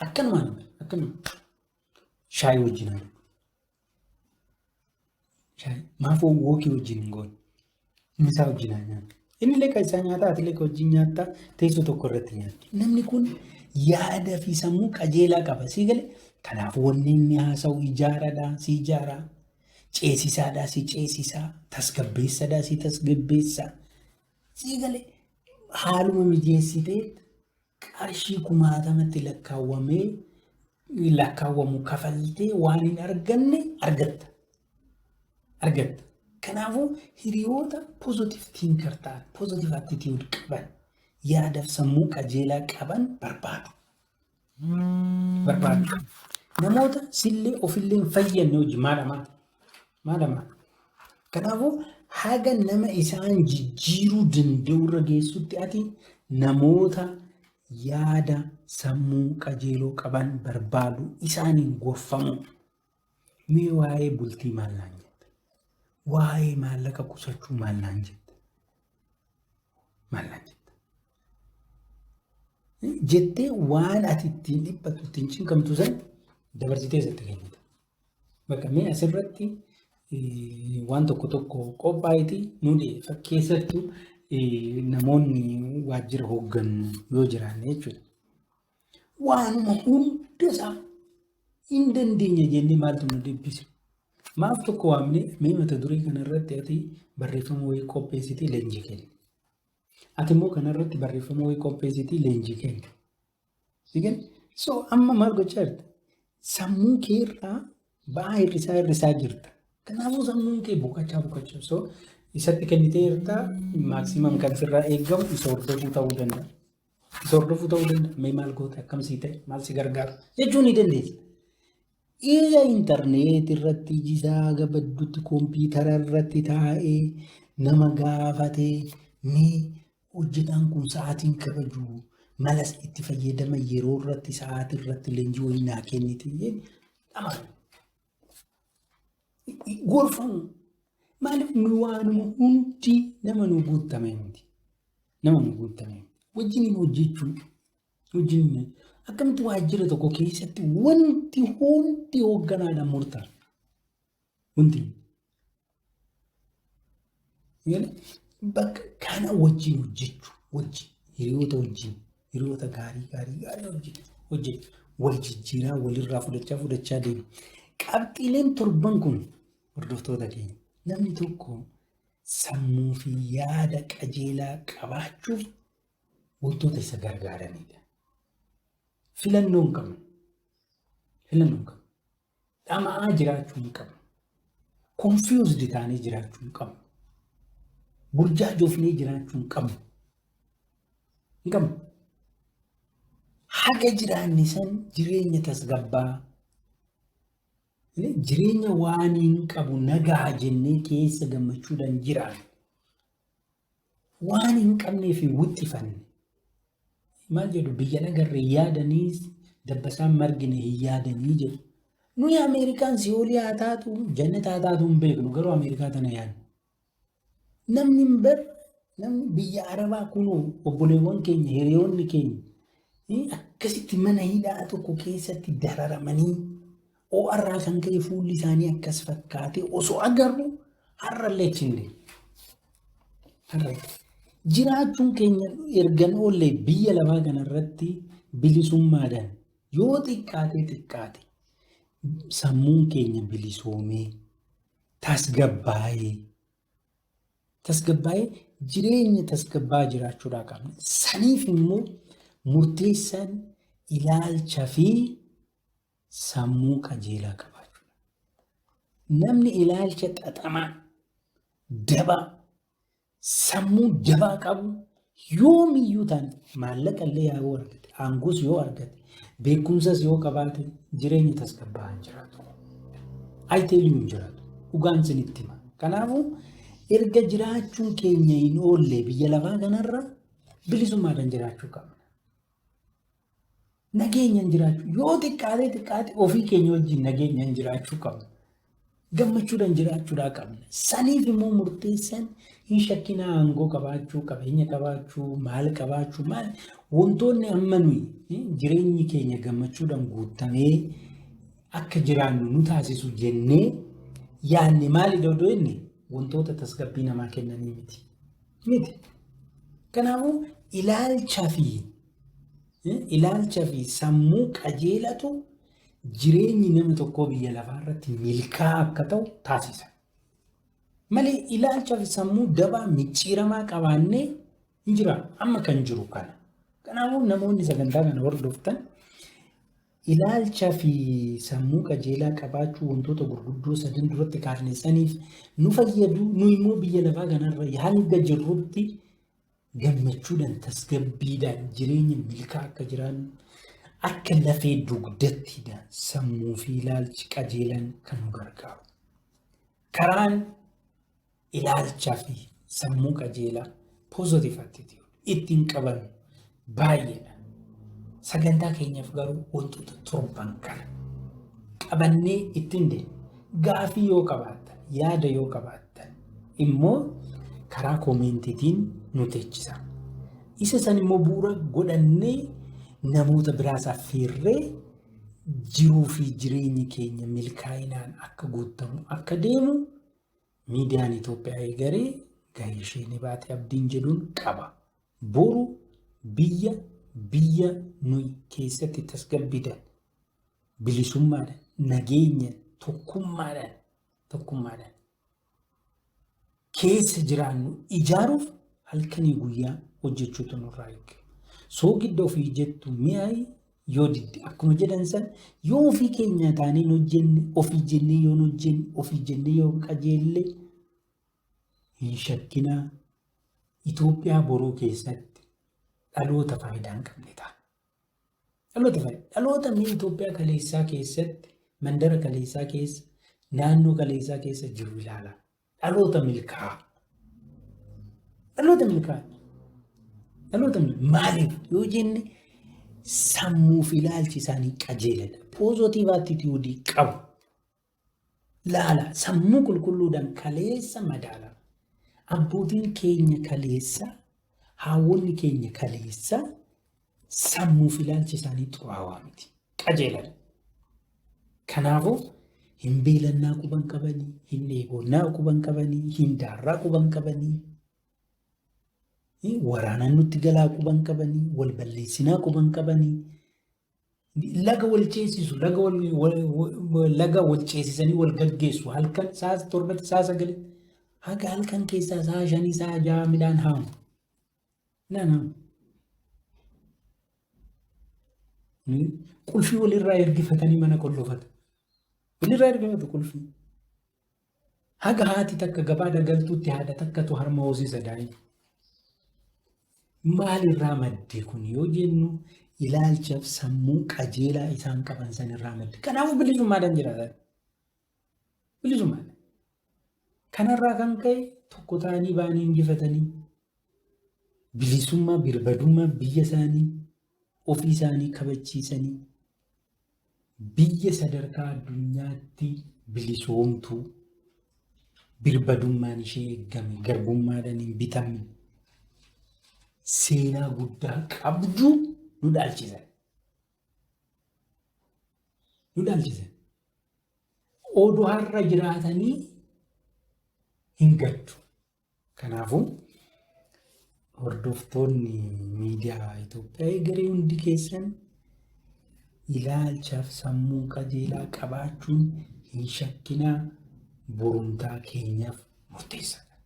Akkanumaan akkanuma. Shaayii wajjin haa Shaayii. Maaf walk wajjin hin goone? Misaa wajjin haa nyaannu. Inni illee kan isaa nyaata, ati illee kan wajjin nyaattaa, teessoo tokko irratti nyaattu. Namni kun yaada fi sammuu qajeelaa qaba. Sii galee, kanaafuu wanni inni haasa'u ijaaradha, si ijaaraa. Ceesisaadha, si ceesisaa. Tasgabbeessadha, si tasgabbeessaa. Sii galee, haaluma mijeessitee qarshii kumaatamatti lakkaawwamee lakkaawwamu kafaltee waan hin arganne argatta. Argatta. Kanaafuu hiriyoota positive thinker ta'an, positive attitude qaban, yaadaaf sammuu qajeelaa qaban barbaadu. Barbaadu. Namoota sillee ofillee hin fayyadne hojii maadhamaa? Maadhamaa? Kanaafuu haga nama isaan jijjiiruu danda'u irra geessutti ati namoota yaada sammuu qajeeloo qaban barbaadu, isaaniin gorfamu. Mee waa'ee bultii maal naan jetta? Waa'ee maallaqa qusachuu maal naan jetta? Maal naan jetta? Jettee waan ati ittiin dhiphattu, ittiin cinqamtu san dabarsitee isatti kennita. Bakka mee asirratti waan tokko tokko qophaa'eeti nu dhiyeeffa. Keessattuu namoonni waajjira hooggannu yoo jiraanne jechuudha. Waanuma hunda isaa hin dandeenya jennee maaltu nu dubbise? Maaf tokko waamne, mee mata duree kanarratti ati barreeffama wayii qopheessitii leenjii kenni. Ati immoo kanarratti barreeffama wayii qopheessitii leenjii kenni. Sigan so amma maal gochaa jirta? Sammuu kee irraa ba'aa hir'isaa hir'isaa jirta. Kanaafuu sammuun kee boqochaa boqochaa so isatti kennitee jirta. Maximum kan sirraa eegamu isa hordofuu ta'uu danda'a. Isa hordofuu ta'uu danda'a. Mee maal goota, akkam sii ta'e, maal si gargaara jechuu ni dandeessa. Ija intarneet irratti iji isaa gabaddutti kompiitara irratti taa'ee nama gaafatee, mee hojjetaan kun sa'aatiin kabaju malas itti fayyadama yeroo irratti sa'aatii irratti leenjii wayii naa kennite dhama. Gorfamu. Maaliif nu waanuma hundi nama nu guuttame miti. Nama nu guuttame miti. Wajjin hojjechuu, wajjin akkamitti waajjira tokko keessatti wanti hundi hoogganaadhaan murtaa'a. Wanti bakka kana wajjin hojjechuu, wajjin hiriyoota, wajjin hiriyoota gaarii gaarii gaarii wajjin hojjechuu, wal jijjiiraa walirraa fudhachaa fudhachaa deemu. Qabxiileen torban kun, hordoftoota keenya, namni tokko sammuu fi yaada qajeelaa qabaachuuf wantoota isa gargaaranidha. Filannoo hin qabnu. Filannoo hin qabnu. Dhama'aa jiraachuu hin qabnu. Confused taanee jiraachuu hin qabnu. Burjaajofnee jiraachuu hin qabnu. Hin qabnu. Haga jiraanne san jireenya tasgabbaa, jireenya waan hin qabu nagaa jennee keessa gammachuudhaan jiraanne. Waan hin qabnee fi wuxxifanne. Maal jedhu, biyya nagarre yaadanii dabbasaan margine hin yaadanii jedhu. Nuyi Ameerikaan si'oolii haa taatu, jannata haa taatu hin beeknu, garuu Ameerikaa tana yaadnu. Namni hin bar namni biyya Arabaa kunoo obboleewwan keenya, hiriyoonni keenya akkasitti mana hidhaa tokko keessatti dararamanii ho'arraa kan ka'e fuulli isaanii akkas fakkaate osoo agarru har'allee achi hin deemu. Har'a jiraachuun keenya ergan oollee biyya lafaa kanarratti bilisummaadhaan yoo xiqqaate xiqqaate sammuun keenya bilisoomee tasgabbaa'ee jireenya tasgabbaa jiraachuudhaa qabna. Saniif immoo murteessaan ilaalcha fi sammuu qajeelaa qabaachuudha. Namni ilaalcha xaxamaa, dabaa, sammuu jabaa qabu yoomiyyuu ta'an maallaqa illee yoo argate, aangoos yoo argate, beekumsas yoo qabaate jireenya tasgabbaa'aa hin jiraatu. I tell you, hin jiraatu. Dhugaan isinitti hima. Kanaafuu erga jiraachuun keenya hin oolle biyya lafaa kanarra bilisummaadhaan jiraachuu qabna. Nageenyaan jiraachuu, yoo xiqqaatee xiqqaate ofii keenya wajjin nageenyaan jiraachuu qabna. Gammachuudhaan jiraachuudhaa qabna. Saniif immoo murteessaan hin shakkinaa aangoo qabaachuu, qabeenya qabaachuu, maal qabaachuu, maal wantoonni amma nuyi jireenyi keenya gammachuudhaan guutamee akka jiraannu nu taasisu jennee yaanne maali odoo inni wantoota tasgabbii namaa kennanii miti. Miti. Kanaafuu ilaalcha fi sammuu qajeelatu jireenyi nama tokkoo biyya lafaa irratti milkaa'aa akka ta'u taasisa. Malee ilaalcha fi sammuu dabaa micciiramaa qabaannee hin jira amma kan jiru kana. Kanaafuu namoonni sagantaa kana hordoftan Ilaalcha fi sammuu qajeelaa qabaachuu wantoota gurguddoo sadan duratti kaafne saniif nu fayyadu. Nu immoo biyya lafaa kanarra hanga jirrutti gammachuudhaan, tasgabbiidhaan, jireenya milkaa akka jiraannu, akka lafee dugdattiidhaan sammuu fi ilaalchi qajeelaan kan nu gargaaru. Karaan ilaalchaa fi sammuu qajeelaa, positive attitude, ittiin qabannu baay'eedha. Sagantaa keenyaaf garuu wantoota torban kana qabannee ittiin deemna. Gaafii yoo qabaattan, yaada yoo qabaattan immoo karaa commentiitiin nu teechisa. Isa san immoo bu'uura godhannee namoota biraas affeerree jiruu fi jireenyi keenya milkaa'inaan akka guutamu akka deemu miidiyaan Itoophiyaa eegalee gahee ishee ni baate abdiin jedhuun qaba. Boru biyya nuyi keessatti tasgabbiidhaan, bilisummaadhaan, nageenya, tokkummaadhaan keessa jiraannu ijaaruuf halkanii guyyaa hojjechuutu nurraa eegama. Soogidda ofii jettu mi'aayi yoo didde akkuma jedhan san, yoo ofii keenya taanee hin hojjenne, ofii jennee yoo hin hojjenne, ofii jennee yoo hin qajeelle, hin shakkinaa, Itoophiyaa boruu keessatti dhaloota faayidaa hin qabne ta'a. Dhaloota faayidaa. Dhaloota mee Itoophiyaa kaleessaa keessatti, mandara kaleessaa keessa, naannoo kaleessaa keessa jiru ilaala. Dhaloota milkaa'aa. Dhaloota milkaa'aa. Dhaloota milkaa'aa. Maaliif yoo jenne, sammuu fi ilaalchi isaanii qajeeladha. Positive attitude qabu. Laala, sammuu qulqulluudhaan kaleessa madaala. Abbootiin keenya kaleessa, haawwonni keenya kaleessa sammuu fi ilaalchi isaanii xuraawaa miti. Qajeeladha. Kanaafuu hin beelannaa quban qabanii, hin dheebonnaa quban qabanii, hin daarraa quban qabanii, waraanaan nutti galaa quban qabanii, wal balleessinaa quban qabanii, laga wal ceesisu, laga wal ceesisanii wal gaggeessu. Halkan sa'a 7tti, sa'a 9tti, haga halkan keessaa sa'a 5, sa'a 6 midhaan haamu. Midhaan haamu. Qulfii walirraa ergifatanii mana qollofatu. Walirraa ergifatu qulfii. Haga haati takka gabaa dagaltuutti haadha takkatu harma hoosisa daa'ima. Maalirraa madde kun yoo jennu, ilaalchaaf sammuu qajeelaa isaan qaban sanirraa madde. Kanaafuu bilisummaadhaan jiraatan. Bilisummaadhaan. Kanarraa kan ka'e tokko ta'anii ba'anii injifatanii bilisummaa, birmadummaa biyya isaanii ofii isaanii kabachiisanii biyya sadarkaa addunyaatti bilisoomtuu, birmadummaan ishee eegame, garbummaadhaan hin bitamne, seenaa guddaa qabdu nu dhaalchisan. Nu dhaalchisan. Oduu har'a jiraatanii hin gaddu. Kanaafuu hordoftoonni miidiyaa Itoophiyaa egeree hundi keessan ilaalchaaf sammuu qajeelaa qabaachuun hin shakkinaa, borumtaa keenyaaf murteessaadha.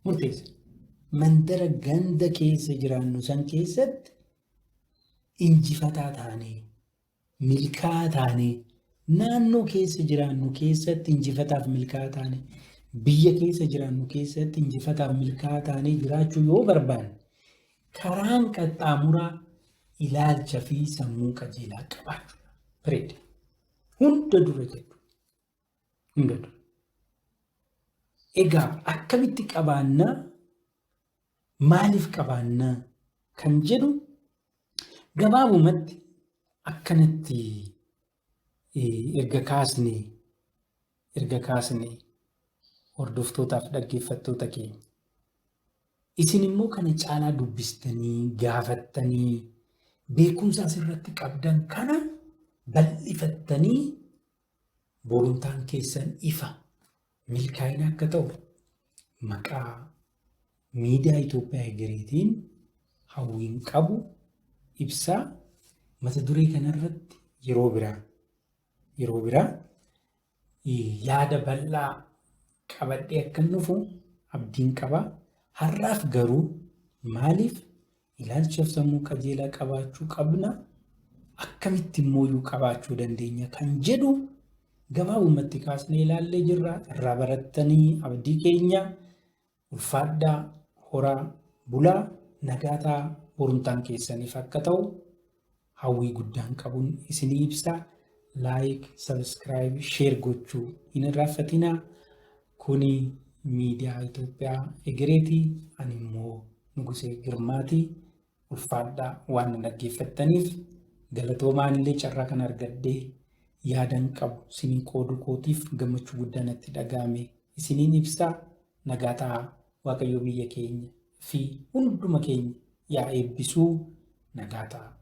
Murteessa. Mandara ganda keessa jiraannu san keessatti injifataa taanee, milkaa'aa taanee, naannoo keessa jiraannu keessatti injifataaf milkaa'aa taanee, biyya keessa jiraannu keessatti injifataaf milkaa'aa taanee jiraachuu yoo barbaanne, karaan qaxxaamuraa ilaalcha fi sammuu qajeelaa qabaachuudha. Period. Hunda dura jechuudha. Hunda dura. Egaa akkamitti qabaannaa, maaliif qabaannaa kan jedhu gabaabumatti akkanatti erga kaasne, hordoftootaaf dhaggeeffattoota keenya. Isin immoo kana caalaa dubbistanii, gaafattanii, beekumsa asirratti qabdan kana bal'ifattanii borumtaan keessan ifa milkaa'ina akka ta'u maqaa miidiyaa Itoophiyaa egereetiin hawwiin qabu ibsaa. Mata duree kanarratti yeroo biraa yaada bal'aa qabadhee akkan dhufu abdiin qaba. Har'aaf garuu maaliif ilaalchaaf sammuu qajeelaa qabaachuu qabna? Akkamitti immoo qabaachuu dandeenya kan jedhu gabaabumatti kaasnee ilaallee jirra. Irraa barattanii abdii keenya. Ulfaadhaa, horaa, bulaa, nagaataa borumtaan keessaniif akka ta'u hawwii guddaan qabuun isinii ibsa. Like, subscribe, share gochuu hin irraanfatinaa. Kuni miidiyaa Itoophiyaa Egereeti. Ani immoo Nugusee Girmaati. Ulfaadhaa, waan na dhaggeeffattaniif galatoomaan. Illee carraa kana argadhee yaadan qabu isinii qooduu kootiif gammachuu guddaa natti dhaga'ame isiniin ibsaa. Nagaa ta'aa. Waaqayyo biyya keenya fi hunduma keenya yaa eebbisuu. Nagaa ta'aa.